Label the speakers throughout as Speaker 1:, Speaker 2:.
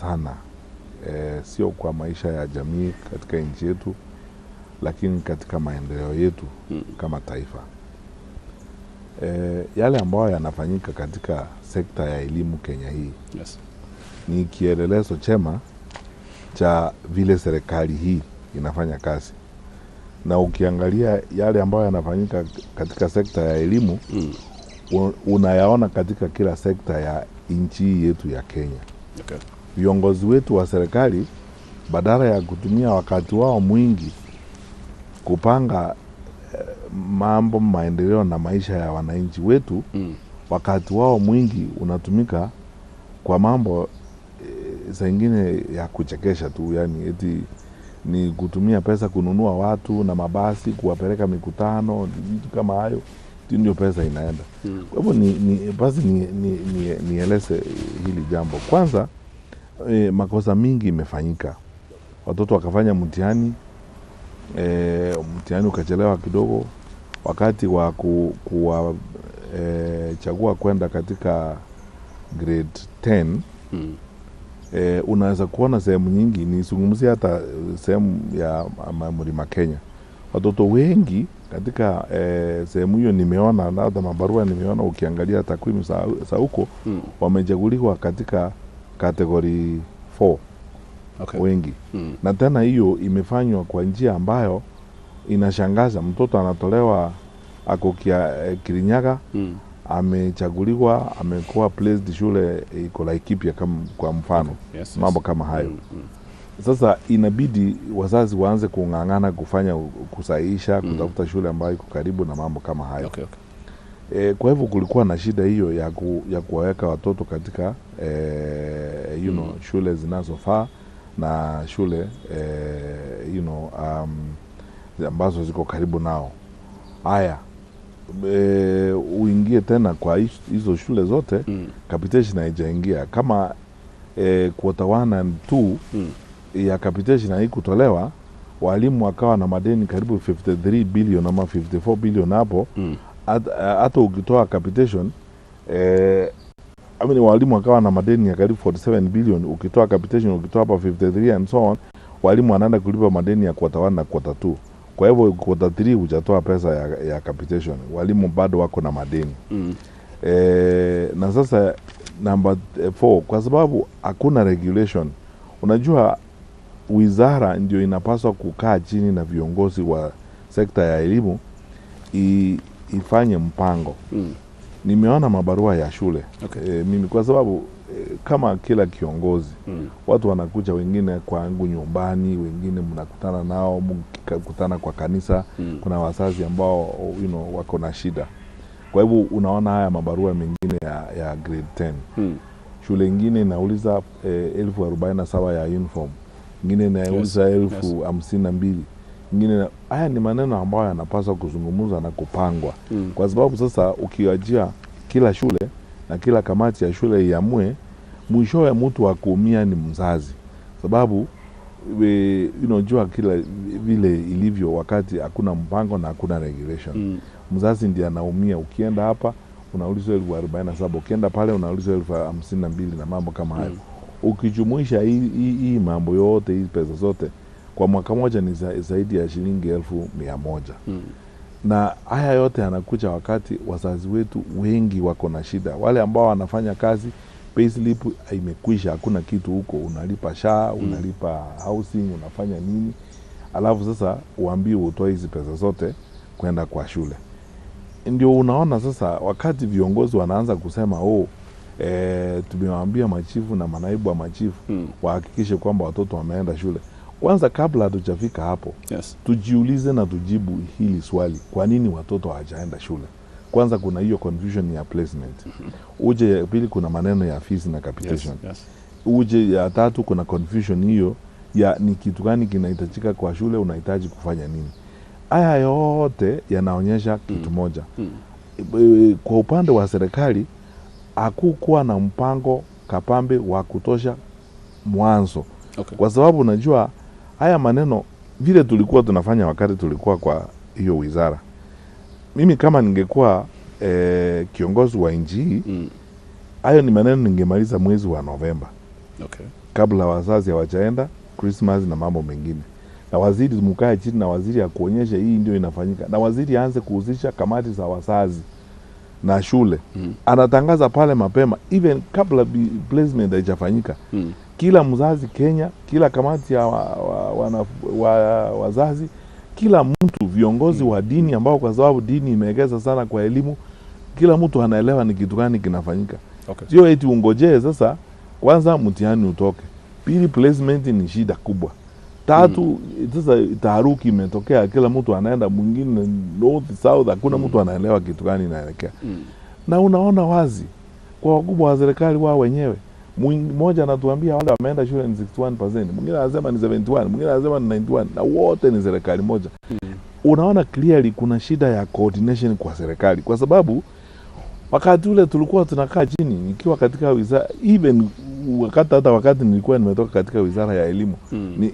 Speaker 1: Sana sio kwa maisha ya jamii katika nchi yetu, lakini katika maendeleo yetu kama taifa. Yale ambayo yanafanyika katika sekta ya elimu Kenya hii ni kielelezo chema cha vile serikali hii inafanya kazi, na ukiangalia yale ambayo yanafanyika katika sekta ya elimu unayaona katika kila sekta ya nchi hii yetu ya Kenya. Viongozi wetu wa serikali badala ya kutumia wakati wao mwingi kupanga mambo maendeleo na maisha ya wananchi wetu, wakati wao mwingi unatumika kwa mambo saa ingine ya kuchekesha tu, yani eti ni kutumia pesa kununua watu na mabasi kuwapeleka mikutano, vitu kama hayo, ndio pesa inaenda. Kwa hivyo basi nieleze hili jambo kwanza. Makosa mingi imefanyika, watoto wakafanya mtihani, mtihani ukachelewa kidogo, wakati wa kuwachagua kwenda katika grade 10. Unaweza kuona sehemu nyingi, nizungumzia hata sehemu ya Mlima Kenya, watoto wengi katika sehemu hiyo nimeona, na hata mabarua nimeona, ukiangalia takwimu za huko wamechaguliwa katika category 4 wengi. Na tena hiyo imefanywa kwa njia ambayo inashangaza. Mtoto anatolewa ako Kirinyaga, amechaguliwa, amekuwa placed shule iko Laikipia kama kwa mfano, mambo kama hayo. Sasa inabidi wazazi waanze kung'ang'ana kufanya kusahihisha, kutafuta shule ambayo iko karibu na mambo kama hayo. Kwa hivyo kulikuwa na shida hiyo ya kuwaweka watoto katika shule zinazofaa na shule ambazo ziko karibu nao. Haya, uingie tena kwa hizo shule zote, capitation haijaingia kama quarter 1 and 2 ya capitation haikutolewa, walimu wakawa na madeni karibu 53 billion ama 54 billion hapo. Hata ukitoa capitation, I mean, walimu wakawa na madeni ya karibu 47 billion. Ukitoa capitation, ukitoa hapa 53 and so on, walimu wanaenda kulipa madeni ya quarter 1 na quarter 2. Kwa hivyo quarter 3 hujatoa pesa ya capitation, walimu bado wako na madeni. Na sasa number 4, kwa sababu hakuna regulation. Unajua wizara ndio inapaswa kukaa chini na viongozi wa sekta ya elimu ifanye mpango. Nimeona mabarua ya shule. Mimi kwa sababu kama kila kiongozi, watu wanakuja wengine kwangu nyumbani, wengine mnakutana nao, mkikutana kwa kanisa, kuna wazazi ambao wako na shida. Kwa hivyo unaona haya mabarua mengine ya grade 10. Shule ingine inauliza 47,000 ya uniform, ingine inauliza 52,000, ingine. Haya ni maneno ambayo yanapaswa kuzungumzwa na kupangwa, kwa sababu sasa ukiachia kila shule na kila kamati ya shule iamue, mwishowe mtu wa kuumia ni mzazi, sababu unajua kila vile ilivyo wakati hakuna mpango na hakuna regulation. Mzazi ndiye anaumia. Ukienda hapa unaulizwa 47,000, ukienda pale unaulizwa 52,000 na mambo kama hayo. Ukijumuisha hii mambo yote, hii pesa zote kwa mwaka moja ni zaidi ya shilingi 100,000. Na haya yote yanakuja wakati wazazi wetu wengi wako na shida. Wale ambao wanafanya kazi, payslip imekwisha, hakuna kitu huko, unalipa SHA, unalipa housing, unafanya nini, alafu sasa uambiwe utoe hizi pesa zote kwenda kwa shule. Ndio unaona sasa wakati viongozi wanaanza kusema, oh, tumewaambia machifu na manaibu wa machifu wahakikishe kwamba watoto wameenda shule. Kwanza kabla hatujafika hapo, tujiulize na tujibu hili swali, kwa nini watoto hawajaenda shule? Kwanza kuna hiyo confusion ya placement. Uje ya pili kuna maneno ya fees na capitation. Uje ya tatu kuna confusion hiyo ya ni kitu gani kinahitajika kwa shule, unahitaji kufanya nini. Haya yote yanaonyesha kitu moja. Kwa upande wa serikali hakukuwa na mpango kabambe wa kutosha mwanzo. Kwa sababu unajua haya maneno vile tulikuwa tunafanya wakati tulikuwa kwa hiyo wizara. Mimi kama ningekuwa kiongozi wa nchi hii, hayo ni maneno ningemaliza mwezi wa Novemba. kabla wazazi hawajaenda Christmas na mambo mengine. Na waziri mkae chini na waziri akuonyeshe hii ndio inafanyika, na waziri aanze kuhusisha kamati za wazazi na shule. Anatangaza pale mapema even kabla placement haijafanyika. Kila mzazi Kenya, kila kamati ya wazazi, kila mtu, viongozi wa dini ambao kwa sababu dini imeegeza sana kwa elimu, kila mtu anaelewa ni kitu gani kinafanyika. Sio eti ungojee sasa kwanza mtihani utoke, pili placement ni shida kubwa, tatu sasa taharuki imetokea, kila mtu anaenda mwingine north south, hakuna mtu anaelewa kitu gani inaelekea. Na unaona wazi kwa wakubwa wa serikali wao wenyewe, mmoja anatuambia wale wameenda shule ni 61%, mwingine anasema ni 71, mwingine anasema ni 91, na wote ni serikali moja. Unaona clearly kuna shida ya coordination kwa serikali, kwa sababu wakati ule tulikuwa tunakaa chini nikiwa katika wizara, even wakati hata wakati nilikuwa nimetoka katika wizara ya elimu,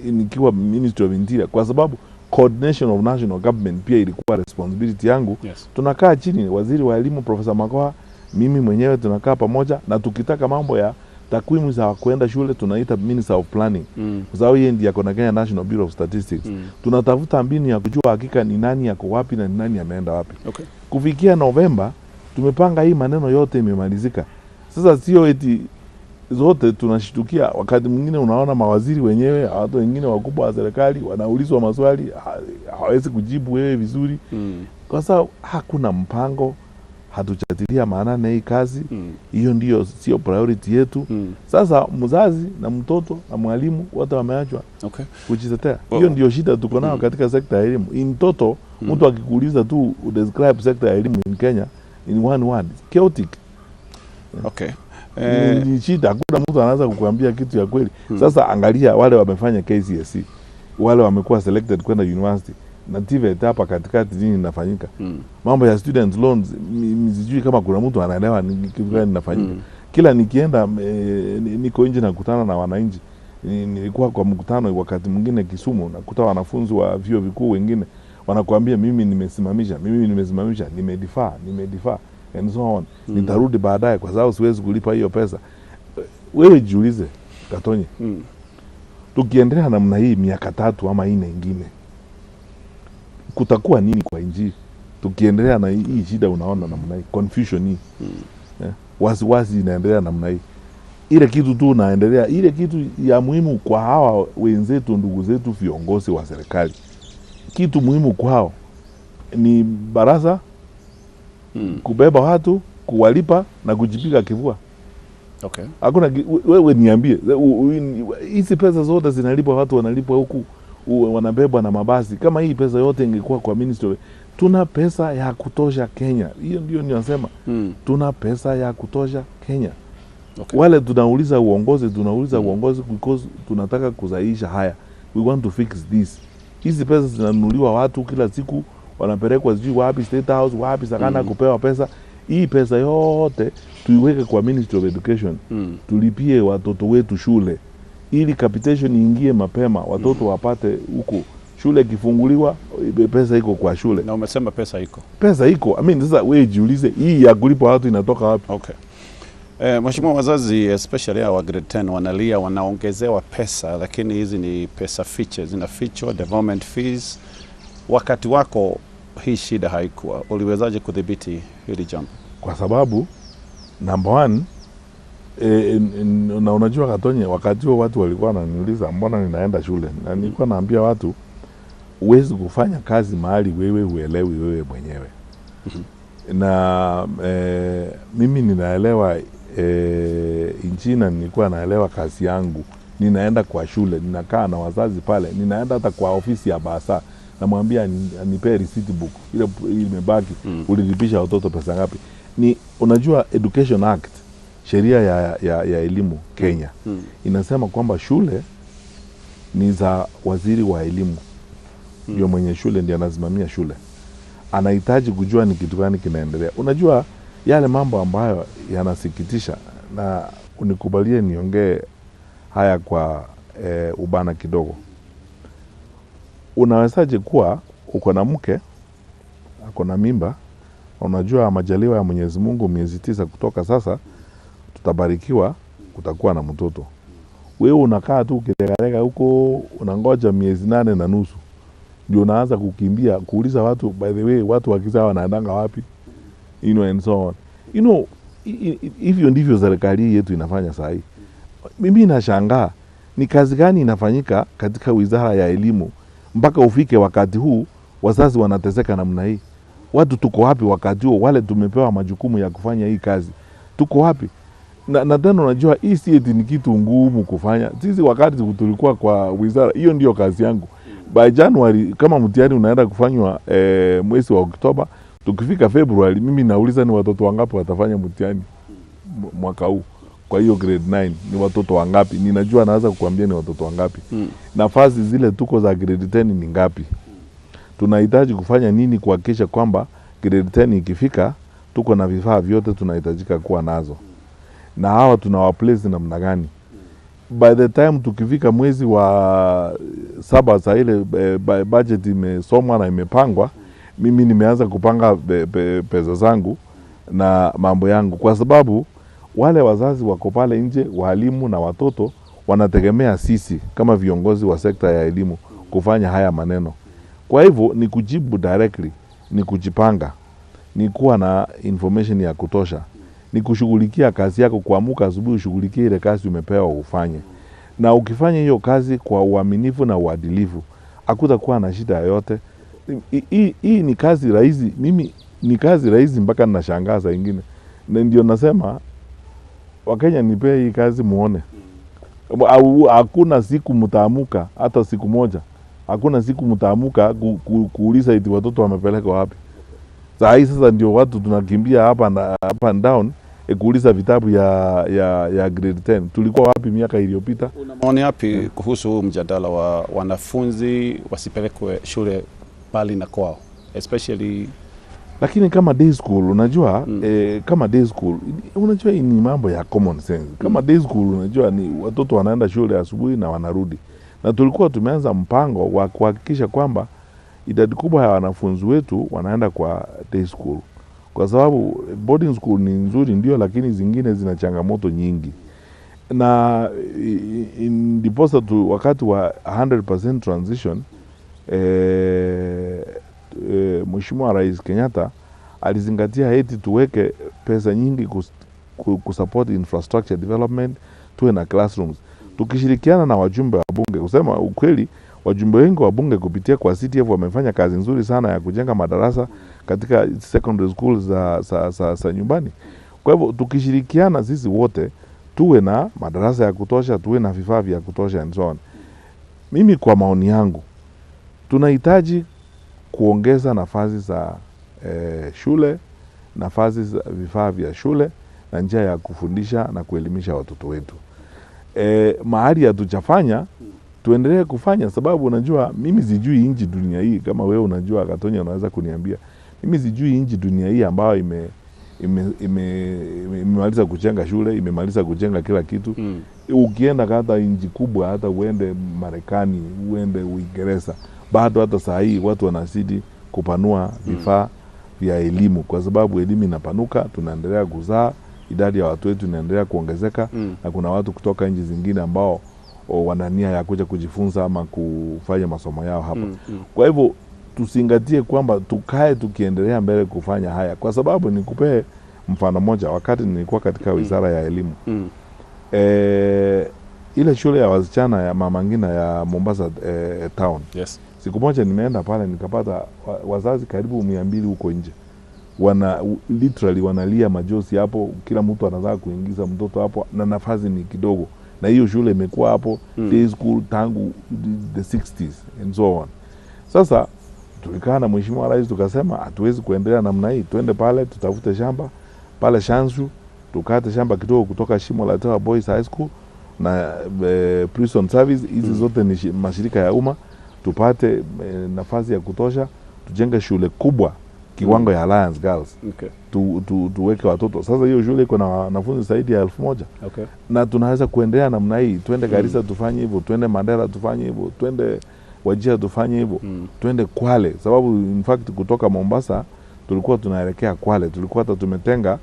Speaker 1: nikiwa Ministry of Interior, kwa sababu coordination of national government pia ilikuwa responsibility yangu. Tunakaa chini, waziri wa elimu Profesa Magoha, mimi mwenyewe tunakaa pamoja, na tukitaka mambo ya takwimu za kuenda shule tunaita Minister of Planning, kwa sababu yeye ndiye ako na Kenya National Bureau of Statistics. Tunatafuta mbinu ya kujua hakika ni nani yako wapi na ni nani ameenda wapi. Kufikia Novemba tumepanga hii maneno yote imemalizika. Sasa sio eti zote tunashtukia. Wakati mwingine unaona mawaziri wenyewe, watu wengine wakubwa wa serikali wanaulizwa maswali hawezi kujibu wewe vizuri, kwa sababu hakuna mpango, hatujatilia maanane hii kazi. Hiyo ndio sio priority yetu. Sasa mzazi na mtoto na mwalimu wote wameachwa kujitetea. Hiyo ndio shida tuko nayo katika sekta ya elimu. In total, mtu akikuuliza tu describe sekta ya elimu in Kenya in one word, chaotic. Ni shida, hakuna mtu anaweza kukuambia kitu ya kweli. Sasa angalia wale wamefanya KCSE, wale wamekuwa selected kwenda university na TVET hapa katikati, nini inafanyika? Mambo ya student loans, sijui kama kuna mtu anaelewa ni kitu gani inafanyika. Kila nikienda niko nje nakutana na wananchi. Nilikuwa kwa mkutano wakati mwingine Kisumu, nakuta wanafunzi wa vyuo vikuu wengine wanakuambia mimi nimesimamisha, mimi nimesimamisha, nimedefer, nimedefer and so on. Nitarudi baadaye kwa sababu siwezi kulipa hiyo pesa. Wewe jiulize Katonye, tukiendelea namna hii miaka 3 ama 4 ingine, kutakuwa nini kwa nchi? Tukiendelea na hii shida, unaona namna hii confusion hii, wasiwasi inaendelea namna hii, ile kitu tu unaendelea, ile kitu ya muhimu kwa hawa wenzetu, ndugu zetu viongozi wa serikali, kitu muhimu kwao ni baraza, kubeba watu, kuwalipa na kujipiga kifua. Hakuna wewe niambie, hizi pesa zote zinalipwa, watu wanalipwa huku, wanabebwa na mabasi. Kama hii pesa yote ingekuwa kwa ministry, tuna pesa ya kutosha Kenya. Hiyo ndio ninasema. Tuna pesa ya kutosha Kenya. Wale tunauliza uongozi, tunauliza uongozi because tunataka kuzaisha haya. We want to fix this. Hizi pesa zinanunuliwa watu kila siku, wanapelekwa sijui wapi, State House, wapi Sakana, kupewa pesa. Hii pesa yote tuiweke kwa Ministry of Education. Tulipie watoto wetu shule ili capitation iingie mapema, watoto wapate huko. Shule ikifunguliwa, pesa iko kwa shule.
Speaker 2: Na umesema pesa iko.
Speaker 1: Pesa iko. I mean, sasa wewe jiulize hii ya kulipa watu inatoka wapi?
Speaker 2: Mheshimiwa, wazazi especially hawa grade 10 wanalia wanaongezewa pesa, lakini hizi ni pesa fiche, zinafichwa development fees. Wakati wako hii shida haikuwa, uliwezaje kudhibiti hili jambo?
Speaker 1: Kwa sababu number one, na unajua Katonye, wakati huo watu walikuwa wananiuliza mbona ninaenda shule, na nilikuwa naambia watu huwezi kufanya kazi mahali wewe huelewi wewe mwenyewe. Na mimi ninaelewa nchi na nilikuwa naelewa kazi yangu. Ninaenda kwa shule, ninakaa na wazazi pale, ninaenda hata kwa ofisi ya bursar, namwambia anipee receipt book ile imebaki, ulilipisha watoto pesa ngapi? Ni unajua Education Act, sheria ya elimu Kenya inasema kwamba shule ni za waziri wa elimu, ndio mwenye shule, ndiye anasimamia shule, anahitaji kujua ni kitu gani kinaendelea. Unajua yale mambo ambayo yanasikitisha, na unikubalie niongee haya kwa ubana kidogo. Unawezaje kuwa uko na mke ako na mimba, unajua majaliwa ya Mwenyezi Mungu, miezi 9 kutoka sasa tutabarikiwa, kutakuwa na mtoto. Wewe unakaa tu ukiregarega huko, unangoja miezi 8.5 ndio unaanza kukimbia kuuliza watu, by the way, watu wakizaa wanaendanga wapi, you know, and so on. You know, hivyo ndivyo serikali hii yetu inafanya saa hii. Mimi nashangaa ni kazi gani inafanyika katika wizara ya elimu mpaka ufike wakati huu wazazi wanateseka namna hii. Watu tuko wapi wakati huo? Wale tumepewa majukumu ya kufanya hii kazi tuko wapi? Na tena unajua hii si eti ni kitu ngumu kufanya. Sisi wakati tulikuwa kwa wizara, hiyo ndio kazi yangu. By January kama mtihani unaenda kufanywa mwezi wa Oktoba, tukifika February mimi nauliza ni watoto wangapi watafanya mtihani mwaka huu. Kwa hiyo grade 9 ni watoto wangapi? Ninajua naweza kukuambia ni watoto wangapi. Nafasi zile tuko za grade 10 ni ngapi? Tunahitaji kufanya nini kuhakikisha kwamba grade 10 ikifika tuko na vifaa vyote tunahitajika kuwa nazo, na hawa tunawaplace namna gani? By the time tukifika mwezi wa 7 saa ile budget imesomwa na imepangwa, mimi nimeanza kupanga pesa zangu na mambo yangu, kwa sababu wale wazazi wako pale nje, walimu na watoto wanategemea sisi kama viongozi wa sekta ya elimu kufanya haya maneno. Kwa hivyo ni kujibu directly, ni kujipanga, ni kuwa na information ya kutosha, ni kushughulikia kazi yako, kuamuka asubuhi ushughulikie ile kazi umepewa ufanye. Na ukifanya hiyo kazi kwa uaminifu na uadilifu, hakutakuwa na shida yoyote. Hii ni kazi rahisi. Mimi ni kazi rahisi mpaka ninashangaa saa ingine. Na ndio nasema Wakenya, nipee hii kazi muone. Au hakuna siku mtaamuka hata siku moja. Hakuna siku mtaamuka kuuliza eti watoto wamepelekwa wapi. Saa hii sasa ndio watu tunakimbia hapa na up and down kuuliza vitabu ya grade 10. Tulikuwa wapi miaka iliyopita?
Speaker 2: Una maoni yapi kuhusu huu mjadala wa wanafunzi wasipelekwe shule mbali na kwao, especially
Speaker 1: Lakini kama day school unajua, kama day school unajua hii ni mambo ya common sense. Kama day school unajua ni watoto wanaenda shule asubuhi na wanarudi. Na tulikuwa tumeanza mpango wa kuhakikisha kwamba idadi kubwa ya wanafunzi wetu wanaenda kwa day school. Kwa sababu boarding school ni nzuri ndio, lakini zingine zina changamoto nyingi. Na ndiposa tu wakati wa 100% transition, Mheshimiwa Rais Kenyatta alizingatia eti tuweke pesa nyingi kusupport infrastructure development, tuwe na classrooms. Tukishirikiana na wajumbe wa bunge, kusema ukweli, wajumbe wengi wa bunge kupitia kwa CTF wamefanya kazi nzuri sana ya kujenga madarasa katika secondary schools za nyumbani. Kwa hivyo tukishirikiana sisi wote tuwe na madarasa ya kutosha, tuwe na vifaa vya kutosha and so on. Mimi kwa maoni yangu tunahitaji kuongeza nafasi za shule, nafasi za vifaa vya shule na njia ya kufundisha na kuelimisha watoto wetu. Mahali hatujafanya tuendelee kufanya, sababu unajua mimi sijui nchi dunia hii, kama wewe unajua Katonya unaweza kuniambia. Mimi sijui nchi dunia hii ambayo imemaliza kujenga shule, imemaliza kujenga kila kitu. Ukienda hata nchi kubwa, hata uende Marekani, uende Uingereza, bado hata saa hii watu wanazidi kupanua vifaa vya elimu, kwa sababu elimu inapanuka, tunaendelea kuzaa, idadi ya watu wetu inaendelea kuongezeka, na kuna watu kutoka nchi zingine ambao wana nia ya kuja kujifunza ama kufanya masomo yao hapa. Kwa hivyo tuzingatie kwamba tukae tukiendelea mbele kufanya haya, kwa sababu nikupee mfano moja. Wakati nilikuwa katika wizara ya elimu, ile shule ya wasichana ya Mama Ngina ya Mombasa town. Siku moja nimeenda pale nikapata wazazi karibu 200 huko nje. Literally wanalia majozi hapo, kila mtu anataka kuingiza mtoto hapo na nafasi ni kidogo. Na hiyo shule imekuwa hapo day school tangu the 60s and so on. Sasa tulikaa na Mheshimiwa Rais tukasema hatuwezi kuendelea namna hii, twende pale tutafute shamba pale Shanzu, tukate shamba kidogo kutoka Shimo la Tewa Boys High School na Prison Service, hizi zote ni mashirika ya umma, tupate nafasi ya kutosha, tujenge shule kubwa kiwango ya Alliance Girls. Tuweke watoto. Sasa hiyo shule iko na wanafunzi zaidi ya 1000. Na tunaweza kuendelea namna hii, twende Garissa tufanye hivyo, twende Mandera tufanye hivyo, twende Wajir tufanye hivyo, twende Kwale, sababu in fact kutoka Mombasa tulikuwa tunaelekea Kwale, tulikuwa hata tumetenga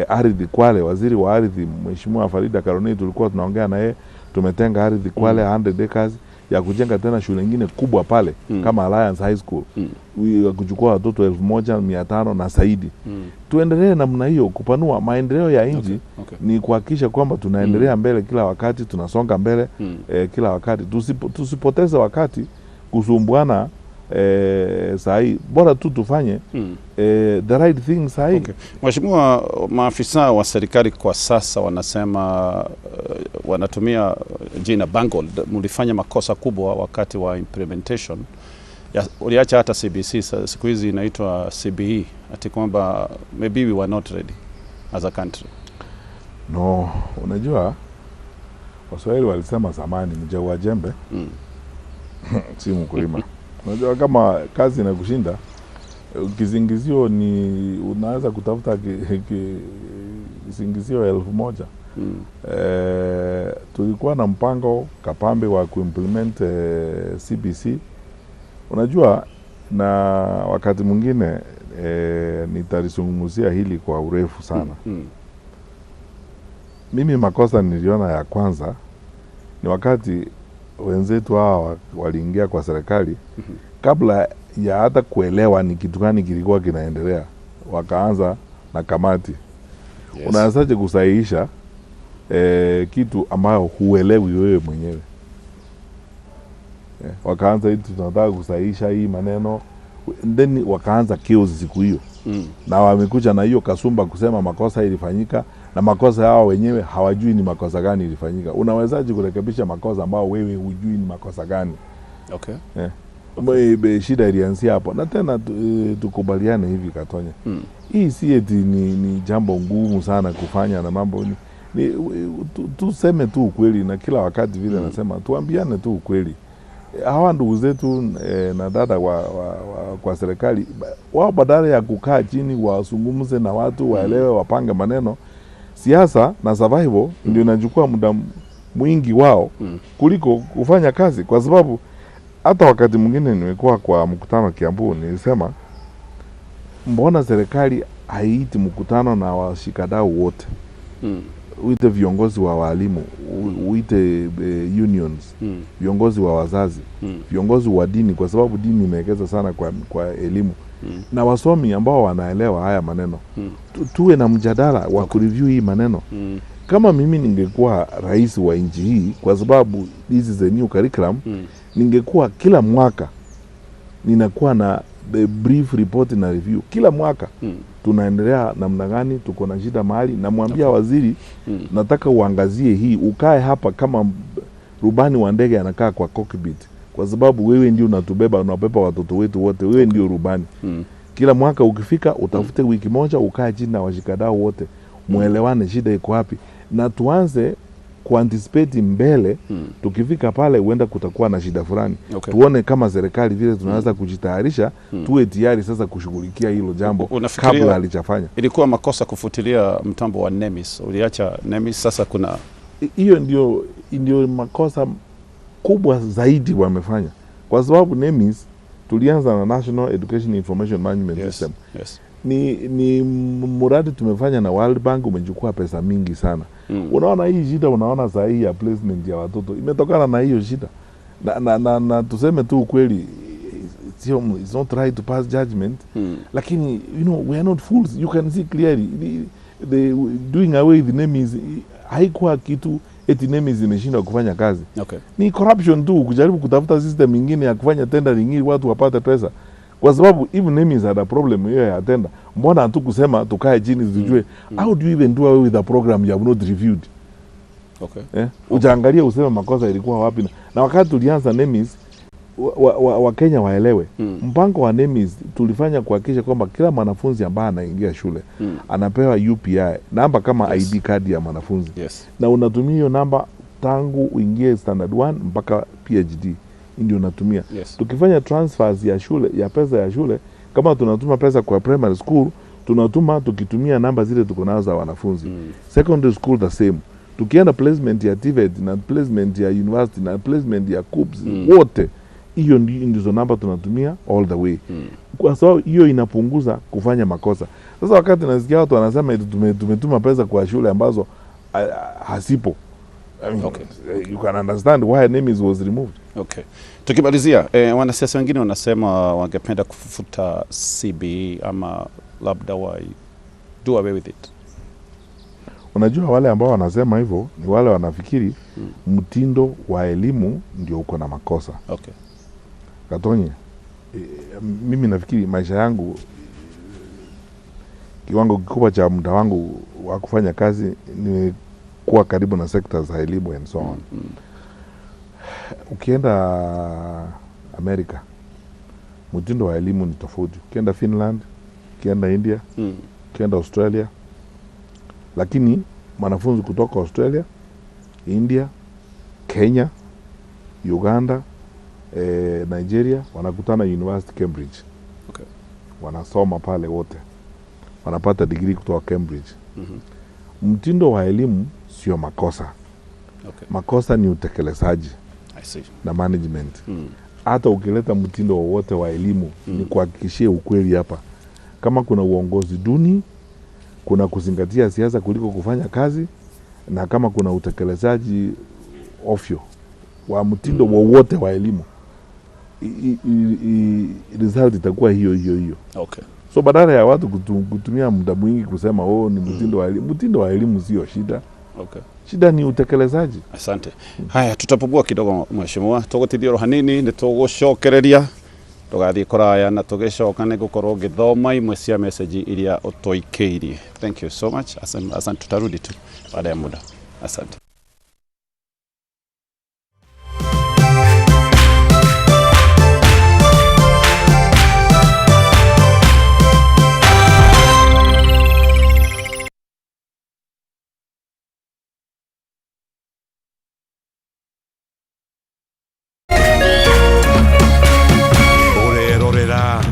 Speaker 1: ardhi Kwale. Waziri wa ardhi Mheshimiwa Farida Karoney tulikuwa tunaongea na yeye, Tumetenga ardhi Kwale 100 acres ya kujenga tena shule nyingine kubwa pale kama Alliance High School ya kuchukua watoto 1500 na zaidi. Tuendelee namna hiyo kupanua maendeleo ya nchi. Ni kuhakikisha kwamba tunaendelea mbele kila wakati, tunasonga mbele kila wakati. Tusipoteze wakati kusumbuana saa hii, bora tu tufanye the right thing saa hii.
Speaker 2: Okay. Mheshimiwa, maafisa wa serikali kwa sasa wanasema wanatumia jina bungled. Mlifanya makosa kubwa wakati wa implementation ya, uliacha hata CBC, siku hizi inaitwa CBE, ati kwamba maybe we were not ready as a country.
Speaker 1: No, unajua Waswahili walisema zamani, mchagua jembe si mkulima. Unajua kama kazi inakushinda, kisingizio ni unaweza kutafuta kisingizio 1000. Tulikuwa na mpango kapambe wa kuimplement CBC. Unajua, na wakati mwingine nitalizungumzia hili kwa urefu sana. Mimi makosa niliona ya kwanza ni wakati wenzetu hawa waliingia kwa serikali, kabla ya hata kuelewa ni kitu gani kilikuwa kinaendelea, wakaanza na kamati. Unawezaje kusahihisha kitu ambayo huelewi wewe mwenyewe? Wakaanza hii tunataka kusahihisha hii maneno, then wakaanza chaos siku hiyo na wamekuja na hiyo kasumba kusema makosa ilifanyika, na makosa yao wenyewe hawajui ni makosa gani ilifanyika. Unawezaje kurekebisha makosa ambao wewe hujui ni makosa gani? Shida ilianzia hapo. Na tena tukubaliane hivi Katonya, hii si eti ni jambo ngumu sana kufanya na mambo ni tuseme tu ukweli, na kila wakati vile nasema tuambiane tu ukweli. Hawa ndugu zetu na dada wa kwa serikali wao, badala ya kukaa chini wazungumze na watu waelewe, wapange maneno, siasa na survival ndio inachukua muda mwingi wao kuliko kufanya kazi, kwa sababu hata wakati mwingine nimekuwa kwa mkutano Kiambu, nilisema mbona serikali haiiti mkutano na washikadau wote, uite viongozi wa walimu, uite unions, viongozi wa wazazi, viongozi wa dini, kwa sababu dini imewekeza sana kwa elimu na wasomi ambao wanaelewa haya maneno. Tuwe na mjadala wa kureview hii maneno. Kama mimi ningekuwa rais wa nchi hii, kwa sababu this is a new curriculum, ningekuwa kila mwaka ninakuwa na the brief report na review kila mwaka, tunaendelea namna gani, tuko na shida mahali, namwambia waziri, nataka uangazie hii, ukae hapa kama rubani wa ndege anakaa kwa cockpit, kwa sababu wewe ndio unatubeba, unabeba watoto wetu wote, wewe ndio rubani. Kila mwaka ukifika, utafute wiki moja ukae chini na washikadau wote, mwelewane shida iko wapi, na tuanze kuanticipate mbele. Tukifika pale, huenda kutakuwa na shida fulani, tuone kama serikali vile tunaweza kujitayarisha, tuwe tayari sasa kushughulikia hilo jambo
Speaker 2: Unafikiria-
Speaker 1: kabla halijafanya.
Speaker 2: Ilikuwa makosa kufutilia mtambo wa NEMIS. Uliacha NEMIS, sasa kuna
Speaker 1: Hiyo ndio makosa kubwa zaidi wamefanya, kwa sababu NEMIS tulianza na National Education Information Management System. Ni mradi tumefanya na World Bank, umechukua pesa mingi sana. Unaona hii shida, unaona saa hii ya placement ya watoto imetokana na hiyo shida, na tuseme tu ukweli, sio, it's not right to pass judgment, lakini we are not fools. You can see clearly the doing away with NEMIS haikuwa kitu eti NEMIS imeshindwa kufanya kazi. Ni corruption tu, kujaribu kutafuta system ingine ya kufanya tendering ili watu wapate pesa, kwa sababu if NEMIS had a problem hiyo ya tender, mbona hatukusema tukae chini tujue? How do you even do away with a program you have not reviewed? Eh? Ujaangalia useme makosa ilikuwa wapi. Na wakati tulianza NEMIS, Wakenya waelewe, mpango wa NEMIS tulifanya kuhakikisha kwamba kila mwanafunzi ambaye anaingia shule anapewa UPI namba kama ID card ya mwanafunzi, na unatumia hiyo namba tangu uingie standard 1 mpaka PhD ndio unatumia. Tukifanya transfers ya shule, ya pesa ya shule, kama tunatuma pesa kwa primary school, tunatuma tukitumia namba zile tuko nazo za wanafunzi. Secondary school the same. Tukienda placement ya TVET na placement ya university na placement ya KUCCPS, wote hiyo ndizo namba tunatumia all the way, kwa sababu hiyo inapunguza kufanya makosa. Sasa wakati nasikia watu wanasema eti tumetuma pesa kwa shule ambazo hasipo. I mean, you can understand why NEMIS was removed.
Speaker 2: Okay. Tukimalizia, wanasiasa wengine wanasema wangependa kufuta CBE ama labda wa do away with it.
Speaker 1: Unajua wale ambao wanasema hivyo ni wale wanafikiri mtindo wa elimu ndio uko na makosa. Gatonye, mimi nafikiri maisha yangu, kiwango kikubwa cha muda wangu wa kufanya kazi ni kuwa karibu na sekta za elimu and so on. Ukienda Amerika, mtindo wa elimu ni tofauti. Ukienda Finland, ukienda India, ukienda Australia, lakini mwanafunzi kutoka Australia, India, Kenya, Uganda, Nigeria wanakutana University Cambridge. Wanasoma pale wote, wanapata degree kutoka Cambridge. Mtindo wa elimu sio makosa. Makosa ni utekelezaji na management. Hata ukileta mtindo wowote wa elimu, ni kuhakikishia ukweli hapa, kama kuna uongozi duni, kuna kuzingatia siasa kuliko kufanya kazi, na kama kuna utekelezaji ofyo wa mtindo wowote wa elimu, result itakuwa hiyo hiyo hiyo. So badala ya watu kutumia muda mwingi kusema oh, ni mtindo wa elimu, mtindo wa elimu sio shida. Shida ni utekelezaji.
Speaker 2: Asante. Haya, tutapumua kidogo mheshimiwa, tugutithia oro hanini ni tugucokereria tugathie kuraya na tugicoka ni gukorwo ngithoma imwe cia message iria utuikeirie. Thank you so much. Asante, asante, tutarudi tu baada ya muda. Asante.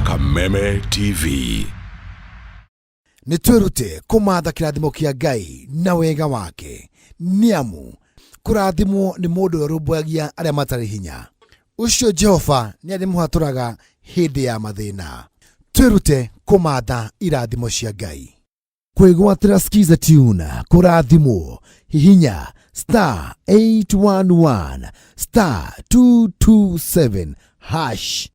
Speaker 3: Kameme TV.
Speaker 4: Nĩ twĩrute kũmatha kĩrathimo kĩa Ngai na wega wake, nĩ amu kũrathimwo nĩ mũndũ ũrĩa ũrũmbũyagia arĩa matarĩ hinya. Ũcio Jehova nĩ arĩmũhatũraga hĩndĩ ya mathĩna. Twĩrute kũmatha irathimo cia Ngai. Kwĩgwatĩra Skiza Tune kũrathimwo, hihinya star 811 star 227 hash.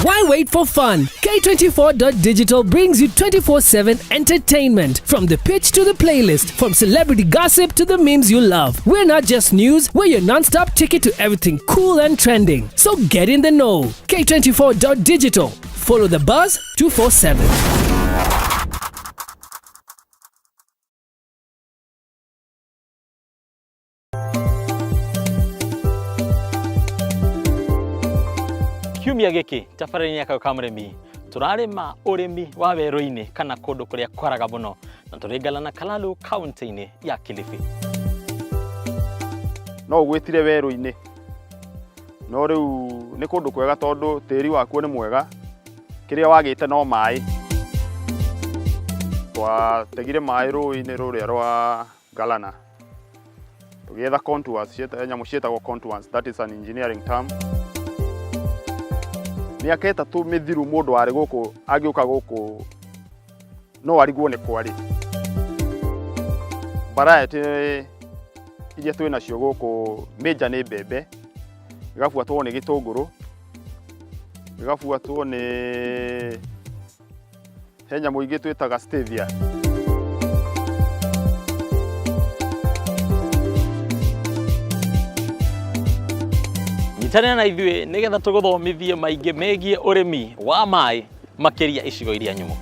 Speaker 5: Why wait for fun? K24.digital brings you 24/7 entertainment. From the pitch to the playlist, from celebrity gossip to the memes you love. We're not just news, we're your non-stop ticket to everything cool and trending. So get in the know. K24.digital. Follow the buzz 247.
Speaker 6: Kiumia gĩkĩ tabarĩra-inĩ ya Kayũ ka Mũrĩmi tũrarĩma ũrĩmi wa werũ-inĩ kana kũndũ kũrĩa kwaraga mũno, na tũrĩ na Kalalu kaunti-inĩ ya Kilifi.
Speaker 7: No ũgwĩtire werũ-inĩ, no rĩu nĩ kũndũ kwega tondũ tĩri wakuo nĩ mwega, kĩrĩa wagĩte no maĩ. Twategire maĩ rũĩ-inĩ rũrĩa rwa Galana, tũgĩetha contours, nyamũ ciĩtagwo contours, that is an engineering term. Mĩaka 3 mĩthiru mũndũ warĩ gũkũ angĩũka gũkũ no arigwo nĩ kwarĩ. Variety iria twĩ nacio gũkũ major nĩ mbembe, ĩgabuatwo nĩ gĩtũngũrũ, ĩgabuatwo nĩ he nyamũ ingĩ twĩtaga stevia.
Speaker 6: Nyitanĩra na ithuĩ nĩgetha tũgũthomithie maingĩ megiĩ ũrĩmi wa maĩ makĩria icigo iria nyũmũ.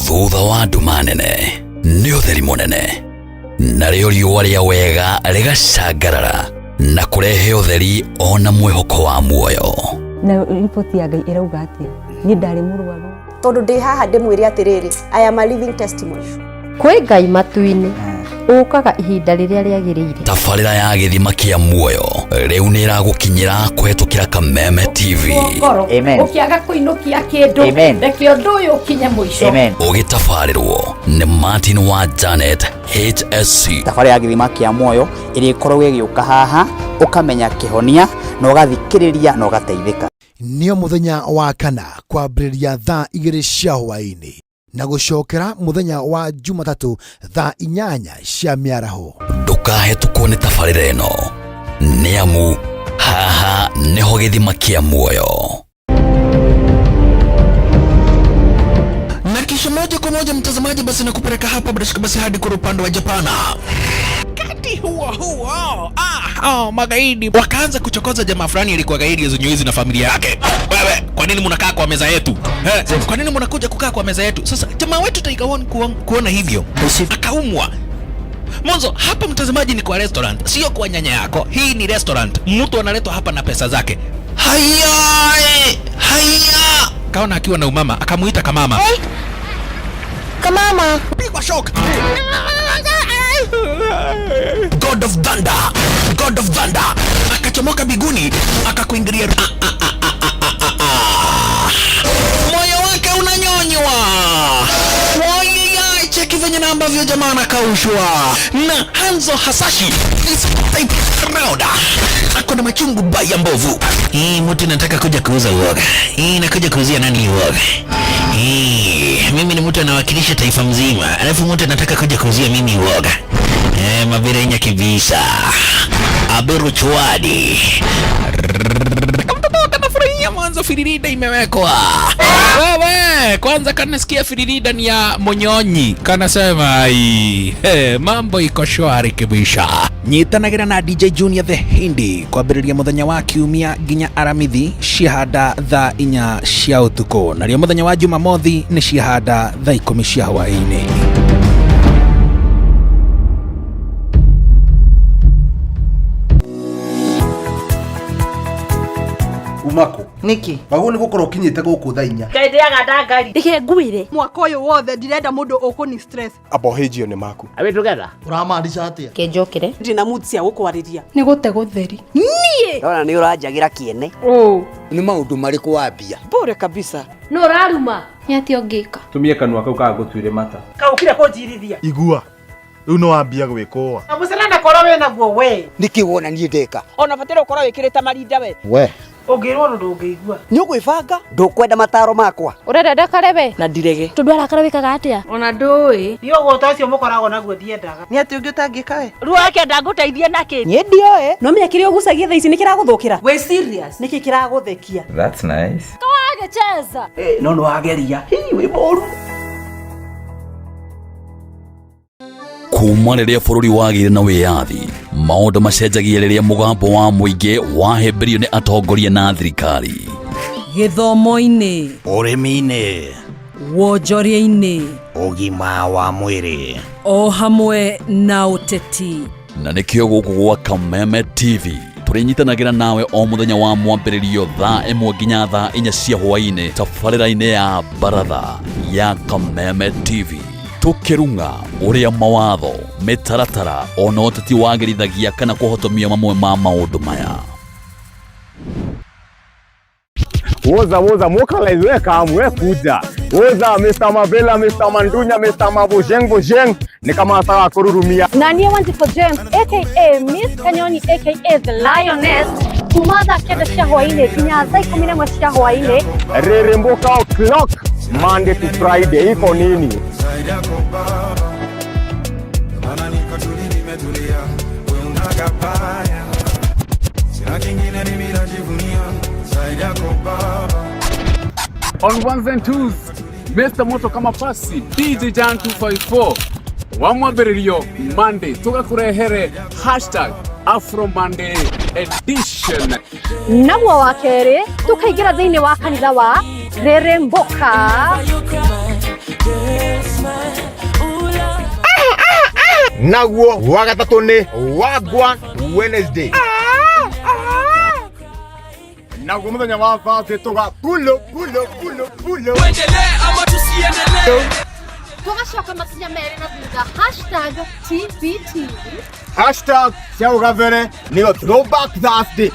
Speaker 8: Thutha wa nduma nene nĩ ũtheri mũnene, narĩo riũa rĩa wega rĩgacangarara na kũrehe ũtheri ona mwĩhoko wa muoyo.
Speaker 9: Na riboti ya Ngai ĩrauga atĩa? Niĩ ndarĩ mũrwaru.
Speaker 10: Tondũ ndĩ haha ndĩmwĩre atĩrĩrĩ, I am a living testimony.
Speaker 11: Kwĩ Ngai matu-inĩ ũkaga ihinda rĩrĩa rĩagĩrĩire.
Speaker 8: Tabarĩra ya gĩthima kĩa muoyo rĩu nĩ ĩragũkinyĩra kũhetũkĩra Kameme TV.
Speaker 11: Amen. Ũkĩaga kũinũkia kĩndũ, reke ũndũ ũyũ ũkinye mũico.
Speaker 8: Ũgĩtabarĩrwo nĩ Martin wa Janet HSC.
Speaker 12: Tabarĩra ya gĩthima kĩa muoyo ĩrĩa ĩkoragwo ĩgĩũka haha, ũkamenya kĩhonia na ũgathikĩrĩria na ũgateithĩka.
Speaker 4: Nĩo mũthenya wa kana kwambĩrĩria thaa 2 cia hwaĩ-inĩ na gũcokera mũthenya wa Jumatatũ thaa 8 cia mĩaraho.
Speaker 8: Ndũkahĩtũkwo nĩ tabarĩra ĩno nĩ amu haha nĩho gĩthima kĩa muoyo.
Speaker 12: Na kisha moja kwa moja mtazamaji, basi nakupeleka hapa bila shaka basi hadi kwa upande wa Japana. Wakati huo huo, magaidi wakaanza kuchokoza jamaa fulani alikuwa gaidi ya na familia yake. Wewe, kwa nini mnakaa kwa meza yetu? Kwa nini mnakuja kukaa kwa meza yetu? Sasa jamaa wetu Tiger One kuona hivyo akaumwa. Mwanzo hapa mtazamaji ni kwa restaurant, sio kwa nyanya yako. Hii ni restaurant. Mtu analetwa hapa na pesa zake. Haya, haya. Kaona akiwa na umama, akamuita kamama.
Speaker 10: Hey. Kamama.
Speaker 12: Pigwa shock. God of Thunder, God of Thunder. Akachomoka biguni, akakuingilia. Moyo wake unanyonywa. Wai, cheki venye na ambavyo jamaa anakaushwa. Na Hanzo Hasashi is type round. Ako na machungu baya mbovu. Hii mtu nataka kuja kuuza uoga. Hii nakuja kuuzia nani uoga? Hii mimi ni mtu anawakilisha taifa mzima. Alafu mtu anataka kuja kuuzia mimi uoga. Mabirenya kibisa. Aberu chwadi. Mtoto kanafurahia mwanzo firirida imewekwa. Wewe, kwanza kanasikia firirida ni ya Monyonyi. Kanasema ai, mambo iko shwari kibisha. Nyitanagira na DJ Junior the Hindi kwambĩrĩria mũthenya wa kiumia nginya Aramithi ciahanda thaa 4 cia ũtukũ, narĩo mũthenya wa Jumamothi nĩ ciahanda thaa 10 cia hwaĩ-inĩ.
Speaker 13: Umako
Speaker 14: niki
Speaker 13: wagwo ni gukorwo kinyite guku thaa 4
Speaker 11: Ngai ndiaga ndangari
Speaker 10: ndike ngwire
Speaker 15: mwaka uyu wothe ndirenda mundu ukuni stress
Speaker 16: abohejio ni maku
Speaker 17: Are we together?
Speaker 14: Uramaanisha atia
Speaker 10: kenjokire
Speaker 15: ndina mood cia gukwariria
Speaker 11: ni gute gutheri
Speaker 10: nie
Speaker 17: ndona ni uranjagira kiene
Speaker 18: ni maundu mariku wambia
Speaker 14: bure kabisa
Speaker 11: no raruma ni atia ungika
Speaker 16: tumie kanua kau kagutuire mata
Speaker 14: kaukire kunjirithia
Speaker 19: igua riu no wambia gwikwa
Speaker 14: na mucena korwo wina guo we
Speaker 18: niki wona nie ndeka
Speaker 14: ona batire ukorwo wikirite marinda we
Speaker 18: we
Speaker 14: ungirwo ndungĩigua
Speaker 18: ni ugwibanga ndukwenda mataro makwa
Speaker 11: urenda ndakarebe
Speaker 14: na ndirege
Speaker 11: tondu arakara wikaga atia
Speaker 15: ona ndui
Speaker 14: ni ũgũta ũcio mũkoragwo naguo ndiendaga
Speaker 15: ni ati ũngĩ ũtangĩka we
Speaker 11: ruo wake ndangũteithia naki
Speaker 10: nie ndioe no menya kĩrĩa ũgucagia thaa ici nĩ kĩragũthũkĩra
Speaker 15: we serious
Speaker 10: nĩkĩ kĩragũthekia
Speaker 20: That's nice.
Speaker 11: Kawagĩcheza
Speaker 18: no no wageria hi wĩ mũru.
Speaker 8: Kuma rĩrĩa bũrũri wagĩire na wĩyathi, maũndũ macenjagia rĩrĩa mũgambo wa mũingĩ wahĩmbĩrio nĩ atongoria na thirikari.
Speaker 21: Gĩthomo-inĩ,
Speaker 22: ũrĩmi-inĩ,
Speaker 21: wonjoria-inĩ,
Speaker 22: ũgima wa mwĩrĩ,
Speaker 21: o hamwe na ũteti.
Speaker 8: Na nĩkĩo gũkũ gwa Kameme TV tũrĩnyitanagĩra nawe o mũthenya wa mwambĩrĩrio thaa 1 nginya thaa 4 cia hwaĩ-inĩ tabarĩra-inĩ ya Baratha ya Kameme TV. Tukirunga uria mawatho mitaratara ona ũteti wagĩrithagia kana kũhotomia mamwe ma maũndũ maya.
Speaker 23: Woza woza mokalize we kamu we kuja woza Mr. Mavela Mr. Mandunya Mr. Mabujeng Bujeng ni kama sawa kururumia
Speaker 11: na niĩ Wanjikũ James aka Miss Kanyoni aka the Lioness kuma thaa 9 cia hwaĩ-inĩ nginya thaa 11 cia hwaĩ-inĩ.
Speaker 23: Reremboka o'clock Monday to Friday iko nini?
Speaker 24: On ones and twos, Mr. Moto kama pasi DJ Jan 254 wamwambĩrĩrio Monday tugakurehere hashtag Afro Monday edition.
Speaker 11: Naguo wa kerĩ tukaingĩra thĩinĩ wa kanitha wa Reremboka.
Speaker 23: Naguo wa gatatũ nĩ Wagwan Wednesday. Naguo mũthenya wa Thursday tuga pulo pulo pulo pulo.
Speaker 5: Tuendelee ama tusiendelee?
Speaker 11: Tugacoka makinya merĩ na thutha hashtag TBT
Speaker 23: hashtag cia ũgabere nĩyo throwback Thursday.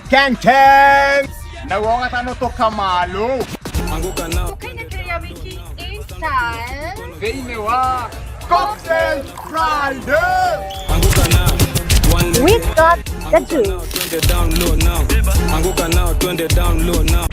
Speaker 23: Ken ken. Naguo wa gatano tukamalo.
Speaker 11: Tukainĩkĩrĩria wiki in style
Speaker 24: thĩinĩ wa
Speaker 23: Cocktail Friday.
Speaker 11: We got Thank you.
Speaker 1: Twende down low now. Anguka nao, twende down low now.